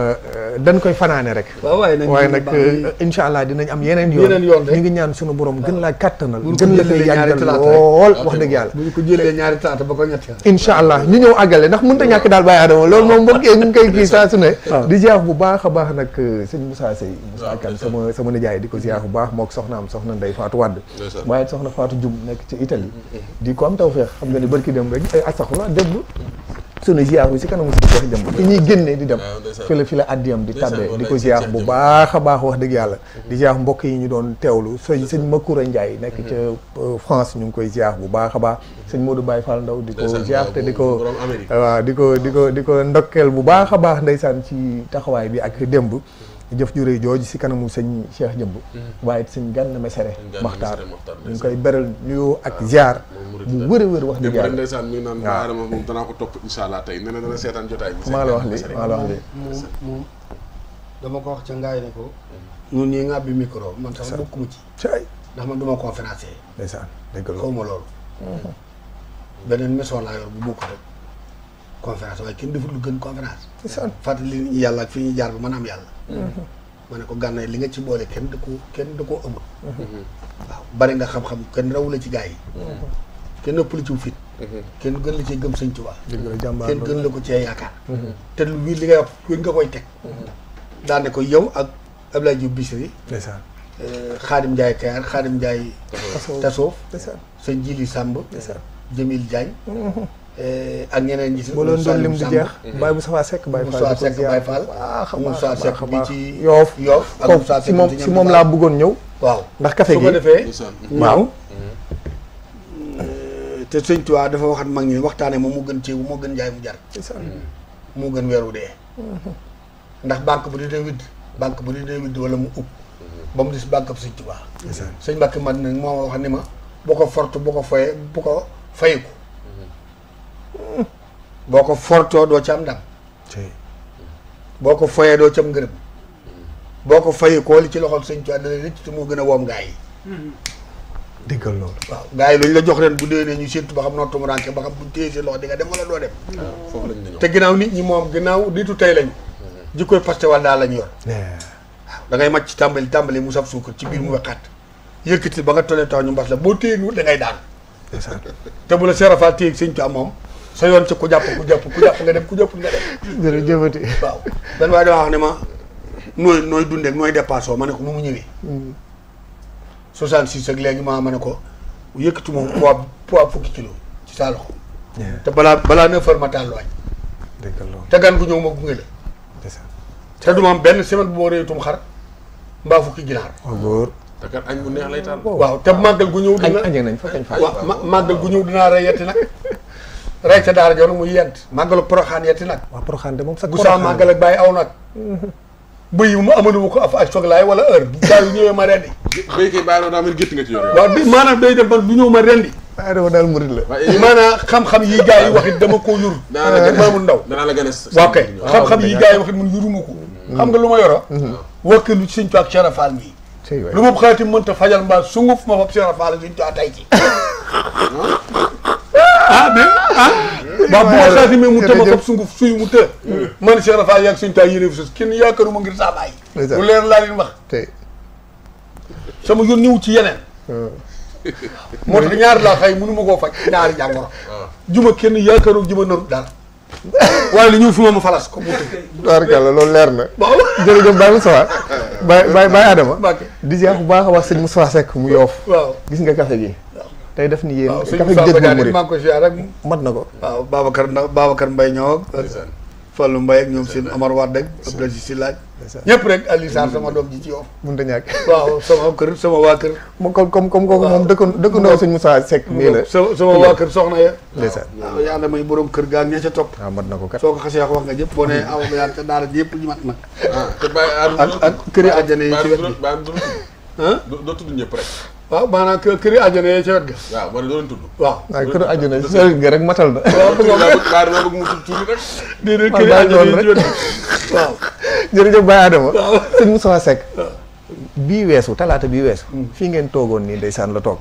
dañ koy fanaane rek. waaye nag incha allah dinañ am yeneen yoon ñu ngi ñaan suñu borom gën laa kàttanal. gën la koy yàggal lool wax dëgg yàlla. bu ñu ko jëlee ñaari talaata ba ko ñetti. incha allah ñu ñëw àggale ndax mënut a ñàkk daal Baye Adama loolu moom mbokk yi ñu ngi koy gis saa su ne. di ziar bu baax a baax nag sëñ Moussa Seye Moussa Kane sama nijaay di ko ziar bu baax mook soxnaam soxna Ndeye Fatou Wade waaye soxna Fatou Dioum nekk ci Italie di ko am tawfeex xam nga ni barki dem rek astaxfirullah démb sunu ziar bi si kanamu si Cheikh Jëmb fi ñuy génnee di dem fi la addiyam di tàbbee di ko ziar bu baax a baax wax dëgg yàlla di ziar mbokk yi ñu doon teewlu sëñ Makoura Ndiaye nekk ca France ñu ngi koy ziar bu baax a baax sëñ Modou Baye Fall Ndaw di ko ziar te di ko waaw di ko ndokkeel bu baax a baax ndeysaan ci taxawaay bi ak démb jëf ju rëy jooju si kanamu sëñ Cheikh Jëmb waaye sëñ Gana Messere Maxtaar ñu ngi koy beral nuyoo ak ziar bu wër a wër wax dëgg yàlla ndeysaan mi ngi naan Baye Adama moom danaa ko topp insha allah tey nee na dana seetaan jotaay bi maa la wax li moom dama ko wax ca ngaay ne ko ñun ñii nga bi micro man sax bokkuma ci ndax man duma conférencier ndeysaan dëgg la xaw ma loolu beneen maison laa yor bu bokk rek conférence waaye kenn defut lu gën conférence fàttali li ñu yàlla ak fi ñuy jaar ba mën a am yàlla ma ne ko gànnaay li nga ci boole kenn da koo amul waaw bari nga xam-xam kenn rawu la ci gaa yi kenn ëpp la ci fit kenn gën la cee gëm Sëñ Tuubaa kenn gën la ko cee yaakaar te lu wii li ngay wax wén nga koy teg daane ko yow ak Abdoulaye Diouf Bichri Xaadim Ndiaye Kayar Xaadim Ndiaye Tasoof sëñ Jili Samb Jamil Diagne ak ñeneen ñi si boo leen doon lim di jeex Baye Moussa Seck Baye Fall Moussa Seck bi ci Yoof ak Moussa Seck si moom laa bëggoon ñëw waaw ndax café gi su ko defee waaw te Sëñ Tuubaa dafa waxat mag ñi waxtaane moom moo gën ceebu moo gën njaay mu jar moo gën weeru dee ndax banque bu di dee widd wala mu ub ba mu dis banque bu Sëñ Tuubaa sëñ Mbàkke man nag moo wax ni ma boo ko fortu boo ko foyee bu ko fayiku boo ko fortoo doo ci am ndam boo ko foyee doo ci am ngërëm boo ko fayikoo li ci loxol Sëñ Tuubaa dana rëcc te moo gën a woom gaa yi déggal loolu. waaw gars yi lu ñu la jox ren bu déwénee ñu séntu ba xam noo tumuraanke ba xam buñ téye seen loxo di nga dem wala doo dem. foofu lañ ñëw te ginnaaw nit ñi moom ginnaaw nitu tey lañ. jikkoy paste wala daal lañ yor. da ngay màcc tàmbali mu saf suukar ci biir mu wexaat yëkkati ba nga tolee tax ñu mbas la boo téye nu da ngay daan. te bu la seerafaal téye sëñ Tuubaa moom sa yoon ci ku jàpp nga dem ku jàpp nga dem. jërëjëfati. waaw benn waaye dama wax ne ma nooy dundee nooy dépassé ma ne ko nu mu ñëwee. 66 ak léegi ma ne ko yëkkati moom poids fukki kilo ci saa loxo. te balaa 9 heures ma taal waaj. déggal loolu. te gan gu ñëw ma gunge la. te du ma am benn semaine bu ma réetum xar mbaa fukki ginaar. waaw góor. te kat añ bu neex lay taal. waaw te màggal gu ñëw dina añee nañ fa kañ fa. waaw màggal gu ñëw dinaa rey yetti nag. rey ca daara joon muy yent màggalu Poroxaan yetti nag. waaw Poroxaan de moom sax bu saa màggal ak bàyyi aw nag. bëy yi mu amaduma ko ak soglaay wala heure saa yu ñëwee ma rendi. béy kay bàyyi daa mel gétt nga ci yor. waaw bi maanaam day dem ba du ñëw ma rendi. waaye dama daal murid la. maanaam xam-xam yi gars yi wax it dama koo yur. Maamul Ndaw danaa la gën a. waaw kay xam-xam yi gars yi wax it mun yuruma ko. xam nga lu ma yoro wakkilu ci Sëñ Tuubaa ak Cheikh Fall mii. lu ma xaati mënta fajal mbaa sunguf ma fab Cheikh Fall Sëñ Tuubaa tay ci. waaw bu ma xaati mais mu të ma fab sunguf suy mu të. man Cheikh Fall yaag Sëñ Tuubaa yëre fi sos kenn yaakaaruma ngir saa bàyyi. lu leer laa leen wax. sama yoon ñëw ci yeneen. moo tax ñaari laa xëy mënu ma koo faj ñaari jàngoro. juma kenn yaakaaru juma narut daal. waaye li ñëw fi ma falas ko mu tëdd. tubaarkalla loolu leer na. waaw jërëjëf Baye Moustapha. Baye Adama. di ziar bu baax a wax sëñ Moustapha Seck mu Yoof. waaw gis nga café gi. tey def ni yéen. waaw café gi jël murid maa ngi ko ziar rek. mat na ko. waaw Babacar Mbaye ñëw ak Fallou Mbaye ak ñoom seen Amar Wade ak Abdoulaye Si laaj. ñëpp rek Aliou Sarr sama doom ji ci Yoof. mënut a ñàkk. waaw sama waa kër. moom comme kooku moom dëkkandoo sëñ Moustapha Seck mii la. sama waa kër soxna ya. ndeysaan. waaw yàlla may borom kër gaa ña ca topp. waaw mat na ko kat. soo ko xasee wax nga jëpp boo nee aw ba yàlla ca daara ji yëpp ñu mat nag. te bàyyi ak këri àjjana yi ci wet gi. doo tudd ñëpp rek. waaw maanaam këri àjjana yi ci wet ga. waaw man doo leen tudd. waaw waaw kër àjjana si sëriñ nga rek matal na. waaw bëgg mu tudd tuuti rek. déedéet këri àjjana yi ci wet ga waaw. jërëjëf Baye Adama. sëñ Moustapha Seck. bii weesu talaata bii weesu. fii ngeen toogoon nii ndeysaan la toog.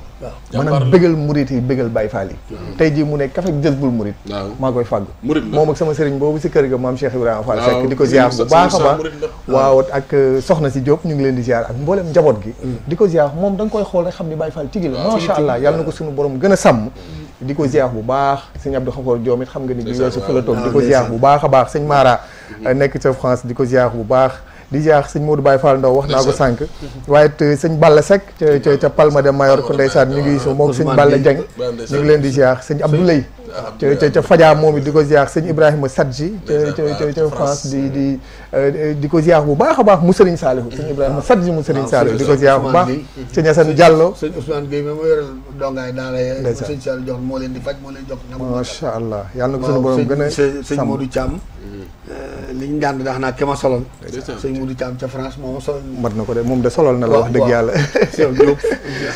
maanaam bëggal murit yi bëggal Baye Fall yi. tey jii mu ne kafe Jazbul Murid. maa koy fàgg. moom ak sama sëriñ boobu si kër ga maam Cheikh Ibrahima Fall Seck di ko ziar bu baax a baax. waaw ak soxna si Diop ñu ngi leen di ziar ak mboolem njaboot gi. di ko ziar moom da nga koy xool rek xam ni Baye Fall tigi la macha allah yàlla na ko suñu borom gën a sàmm. di ko ziar bu baax sëñ Abdou Khafor Diom it xam nga ni bi weesu fu la toog di ko ziar bu baax a baax sëñ Mara nekk ca France di ko ziar bu baax di ziar sëñ Modou Baye Fall Ndaw wax naa ko sànq waaye it sëñ Balla Seck ca Palma de Mallorca ndeysaan ñu ngi moom sëñ Balla Dieng ñu ngi leen di ziar sëñ Abdoulaye ca Fadia moom it di ko ziar sëñ Ibrahima Sadji ca France di ko ziar bu baax a baax mu Serigne Saliou sëñ Ibrahima Sadji mu Serigne Saliou di ko ziar bu baax sëñ Assane Diallo sëñ Ousmane Gueye ma yoral dongaay daara sëñ Saliou jox moo leen di faj moo leen jox macha allah yàlla na ko suñu borom gën a sëñ Modou Thiam li ñu daan dax naa ke ma solol sëñ Modou Thiam ca France moom solol mat na ko de moom de solol na la wax dëgg yàlla Cheikh Diop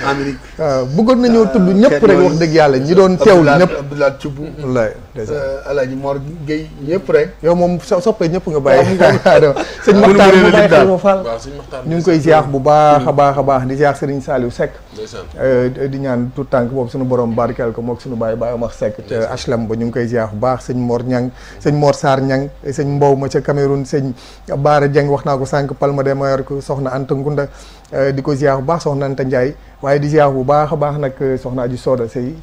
Amérique waaw bëggoon nañoo tudd ñëpp rek wax dëgg yàlla ñi doon teewul ñëpp Abdoulaye Thioub wallaay Alaaji Mor Gueye ñëpp rek yow moom soppee ñëpp nga bàyyi sëñ Maxtaar mu bàyyi xel Fall ñu ngi koy ziar bu baax a baax a baax di ziar Serigne Saliou Seck di ñaan tout tànk boobu suñu borom barkeel ko mook suñu bàyyi Baye Omar Seck ca HLM ba ñu ngi koy ziar bu baax sëñ Mor Ñang sëñ Mor Sarr Ñang sëñ Mbow ma ca Cameroun sëñ Baara Dieng wax naa ko sànq Palma de Mallorca soxna Anta Ngunda di ko ziar bu baax soxna Anta Ndiaye waaye di ziar bu baax a baax nag soxna Aji Soda Sey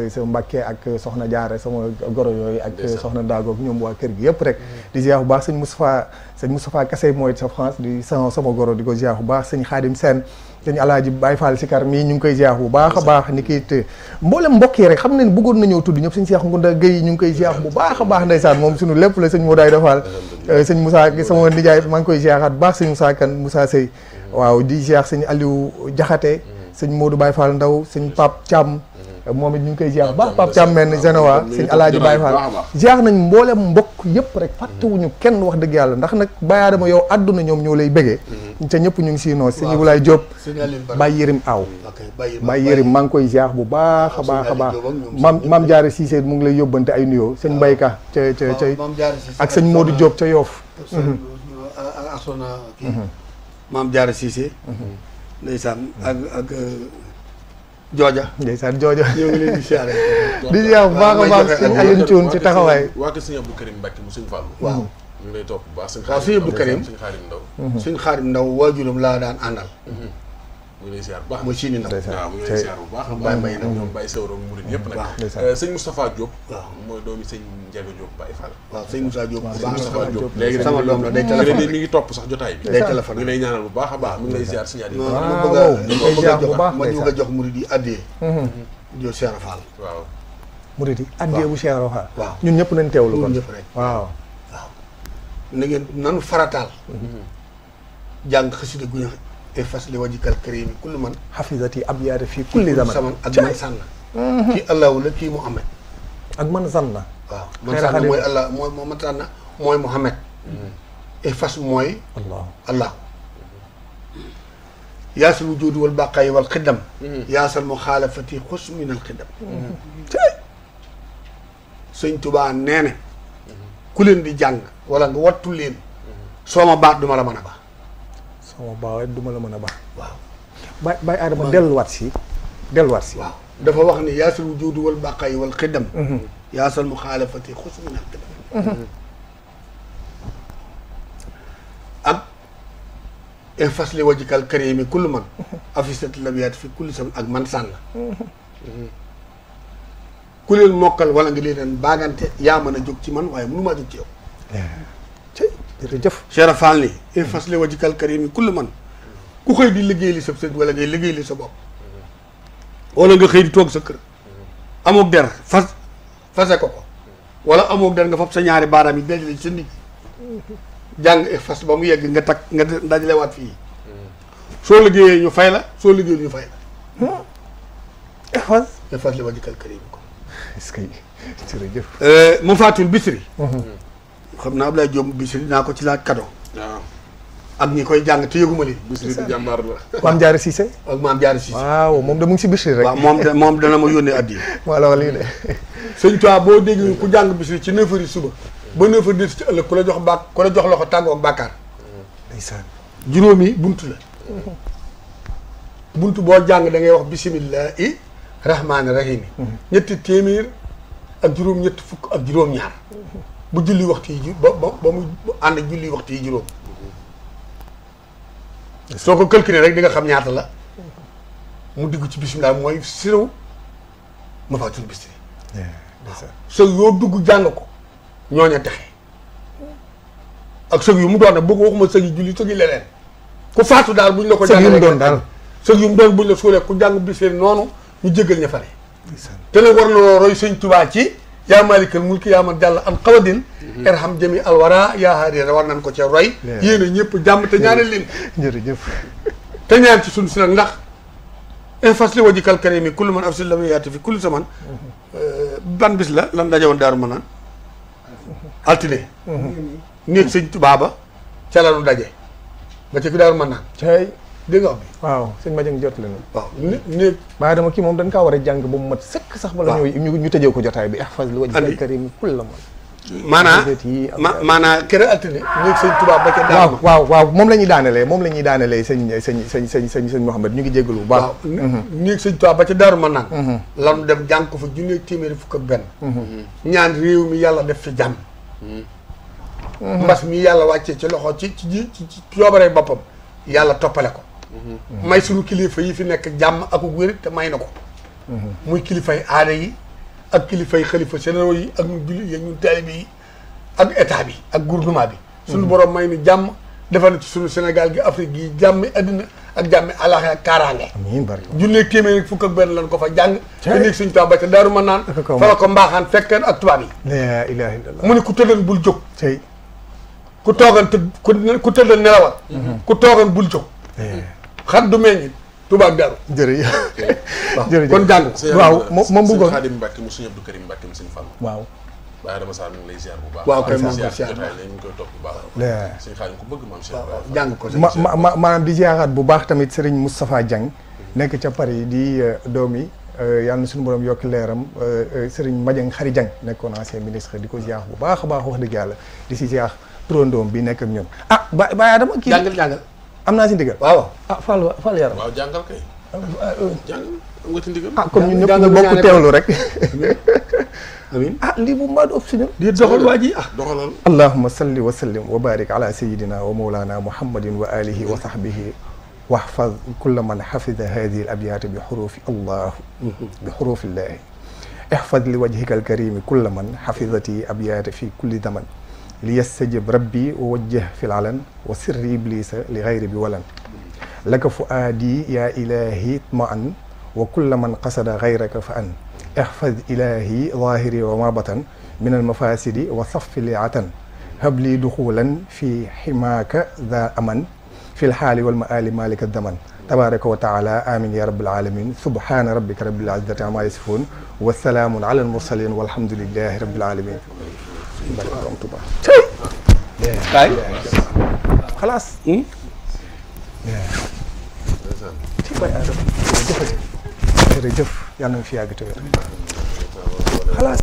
sa Mbàkke ak soxna Jaara sama goro yooyu ak soxna Daagoog ñoom waa kër gi yëpp rek di ziar bu baax sëñ Moustapha Kassé mooy sa France di sama goro di ko ziar bu baax sëñ Xaadim Sène sëñ Alaaji Baye Fall Sikar mii ñu ngi koy ziar bu baax a baax ni kiit mboolem mbokk yi rek xam ne bëggoon nañoo tudd ñëpp sëñ Cheikh Ngunda Gueye ñu ngi koy ziar bu baax a baax ndeysaan moom suñu lépp la sëñ Modaay Defal sëñ Moussa sama nijaay maa ngi koy ziaraat baax sëñ Moussa Kane Moussa Sey waaw di ziar sëñ Aliou Jaxate sëñ Modou Baye Fall Ndaw sëñ Pape Thiam moom it ñu ngi koy ziar bu baax Pape Thiam mel ni Genoa sëñ Alaaji Baye Fall ziar nañ mboolem mbokk yëpp rek fàttewuñu kenn wax dëgg yàlla ndax nag Baye Adama yow àdduna ñoom ñoo lay bëggee te ñëpp ñu ngi siy noos sëñ Ibrahima Diop Baye Yërim Aw Baye Yërim maa ngi koy ziar bu baax a baax a baax maam Jaare Cissé mu ngi lay yóbbante ay nuyoo sëñ Mbayka ca ak sëñ Modou Diop ca Yoff ak soxna kii maam Jaare Cissé ndeysaan ak jooja ndeysaan joojo ñoo ngi leen di siyaare di ziar bu baax a baax sëñ Alioune Thioune ci taxawaay waa kër sëñ Abdou Karim Mbacke mu sëñ Fallou waaw ñu ngi lay topp bu baax waaw sëñ Abdou Karim sëñ Xaadim Ndaw suñ Xaadim Ndaw waajuram laa daan àndal mu ngi lay ziar bu baax mooy Sini Ndaw waaw mu ngi lay ziar bu baax a baax Baye Mbaye nag ñoom Baye Sewro murid yëpp nag sëñ Moustapha Diop waaw mooy doomi sëñ Ndiaga Diop Baye Fall waaw sëñ Moussa Diop bu sëñ baax Moustapha Diop léegi sama doom la day téléphone téléphone mi ngi topp sax jotaay bi day téléphone ñu lay ñaanal bu baax a baax mu ngi lay ziar sëñ Adi non waaw ma bëgg a jox murid yi addee jo Cheikh Fall waaw murid yi addee bu Cheikh Fall waaw ñun ñëpp nañ teewlu kon ñun ñëpp rek waaw na ngeen nanu farataal jàng xasida gu ñu e fas li wajikal karim kullu man xafisati abyaata fii kulli zaman ak man sànn kii allahu la kii Muhammad ak man zanna waaw man sànn mooy allah mooy moo man sànn mooy Muhammad e fas mooy allah yaasal wujudi wal baqayi wal xiddam yaasal muxaalafati xus min al xiddam sëñ Tuubaa nee na ku leen di jàng wala nga wattu leen soo ma baat du ma la mën a baax sama baawaay du ma la mën a baax waaw Baye Adama delluwaat si waaw dafa wax ni yaasal wujudi wal baqayi wal xiddam yaasal muxaalafati xus min al xiddam ak infas li wajikal karimi kullu man afisat labiyaat fi kulli sam ak man sànn ku leen mokkal wala nga leen baagante yaa mën a jóg ci man waaye mënu maa jóg ci yow jërëjëf Cheikh Fall ni infas li wajikal karimi kullu man ku xëy di liggéey li sa sëñ wala ngay liggéey li sa bopp wala nga xëy di toog sa kër amoog der fase ko wala amoog der nga fab sa ñaari baaraam yi dajale sa ndigg jàng fas ba mu yegg nga takk nga dajalewaat fii soo liggéeyee ñu fay la soo liggéeyee ñu fay la fas li wajikal karim ko est-ce que jërëjëf mu faatul bisri xam naa Abdoulaye Diop bisri naa ko ci laaj cadeau waaw ak ñi koy jàng te yëguma leen Bisri di jàmbaar la Maam Jaara Cissé ak Maam Jaara Cissé waaw moom de mu ngi si Bichri rek waaw moom dana ma yónnee addi wala lii de sëñ Tuubaa boo dégg ku jàng bisri ci 9h suba ba 9h des ci ëllëg ku la jox loxo tàggoo ak bàkkaar ndeysaan juróomi buntu la buntu boo jàng da ngay wax bisimillahi rahmaani rahimi ñetti téeméer ak juróom-ñett fukk ak juróom-ñaar bu julli waxtu yi ba mu ànd ak julli waxtu yi juróom soo ko calculé rek di nga xam ñaata la mu diggu ci bisimilah mooy siraw ma faatul bisri sëg yoo dugg jàng ko ñooña texe ak sëg yu mu doon nag bëgg waxuma sëg yi julli sëg yi leneen ku faatu daal buñ la ko jàng doon daal sëg yu mu doon buñ la suulee ku jàng bisri noonu ñu jégal ña fare te nag war na roy sëñ Tuubaa ci yaa maalikal mulki yaa man jàll an xawadin irham jami alwara yaa haarira war nañ ko ca roy yéen a ñëpp jàmm te ñaanal leen jërëjëf te ñaan ci suñu si nag ndax infas li wajikal karimi kullu man afsil lam yaati fi kulli zaman ban bis la lan daje woon Daaru Manaan altine néeg sëñ Tuubaa ba ca la nu daje ba ci fi Daaru Manaan cay dégg nga wax bi waaw sëñ Madiang jot leen waaw néeg Baye Adama kii moom dañ kaa war a jàng ba mu mat sëkk sax bala ñu tëjee ko jotaay bi ihfaz li wajhikal karim kulla man maanaa kër altine néeg sëñ Tuubaa ba ca Daaru waaw moom la ñuy daanelee sëñ Mouhamed ñu ngi jéggalu bu baax néeg sëñ Tuubaa ba ca Daaru Manaan lanu dem jàng ko fa junne téeméeri fukk ak benn ñaan réew mi yàlla def fi jàmm mbas mi yàlla wàccee ci loxo ci coobaree boppam yàlla toppale ko may sunu kilifa yi fi nekk jàmm ak wér te may na ko muy kilifay aada yi ak kilifay xalifa généraux yi ak ñun jullit yi ñun taalibe yi ak état bi ak gouvernement bi suñu borom may ni jàmm defal na ci suñu Sénégal gi Afrique gi jàmmi addina ak jàmmi àllaaxe ak kaaraange amiin bari junneeg téeméer fukk ak benn lan ko fa jàng te néeg Sëñ Tuubaa ba ca Daaru Manaan fa la ko mbaaxaan fekkeen ak tubaab yi laa ilaaha illallaah mu ne ku tëddan bul jóg tey ku toogan ku tëddan nelawal ku toogan bul jóg xat du meññ tubaab Daaru jërëjëf jërëjëf kon jàng waaw moom bëggoon sëñ Xaadim Mbàkke mu sëñ Abdou Karim Mbàkke mu sëñ Fall waaw Baye Adama Sarr mi ngi lay ziar bu baax waaw kay moom ko ziar ziar jotaay ñu ngi koy topp bu baax sëñ Xaadim ku bëgg maam Cheikh jàng ko maanaam di ziaraat bu baax tamit Serigne Moustapha Dieng nekk ca Paris di doomi yàlla na suñu borom yokk leeram Serigne Madiang Khary Dieng nekkoon ancien ministre di ko ziar bu baax a baax wax dëgg yàlla di si ziar turandoom bi nekk ak ñun Baye Adama kii jàngal am naa si ndigal waaw Fall yaram waaw jàngal kay jàngal am nga ci ndigal. ah kon ñun ñëpp ñu bokk teewlu rek. amiin ah lii bu maa doon suñu. di doxal waa ji ah doxalal. allahumma salli wa sallim wa barik ala sayyidina wa mawlana muhammadin wa alihi wa sahbihi wahfaz kulla man hafida hadihi al abyat bi hurufi allah bi hurufi allah ihfaz li wajhika al karim kulla man hafizati abyat fi kulli zaman liyastajib rabbi wa wajjah fil alan wa sirri iblisa li ghayri bi walan laka fuadi ya ilahi ma'an wa kulla man qasada ghayraka fa an ihfaz ilahi zahiri wa ma batan min al mafasidi wa saffi li'atan habli duxulan fi ximaaka za aman fi lxaali wal maali malika daman tabaraka wa taala amin ya rabbil alamin subhana rabbika rabbil izzati amma yasifun wa salaamun ala al mursalin walhamdulillahi rabbil alamin barke Borom Tuuba kaay xalaas ci bay Adama jërëjëf yàlla na fi yàgg te wér xalaas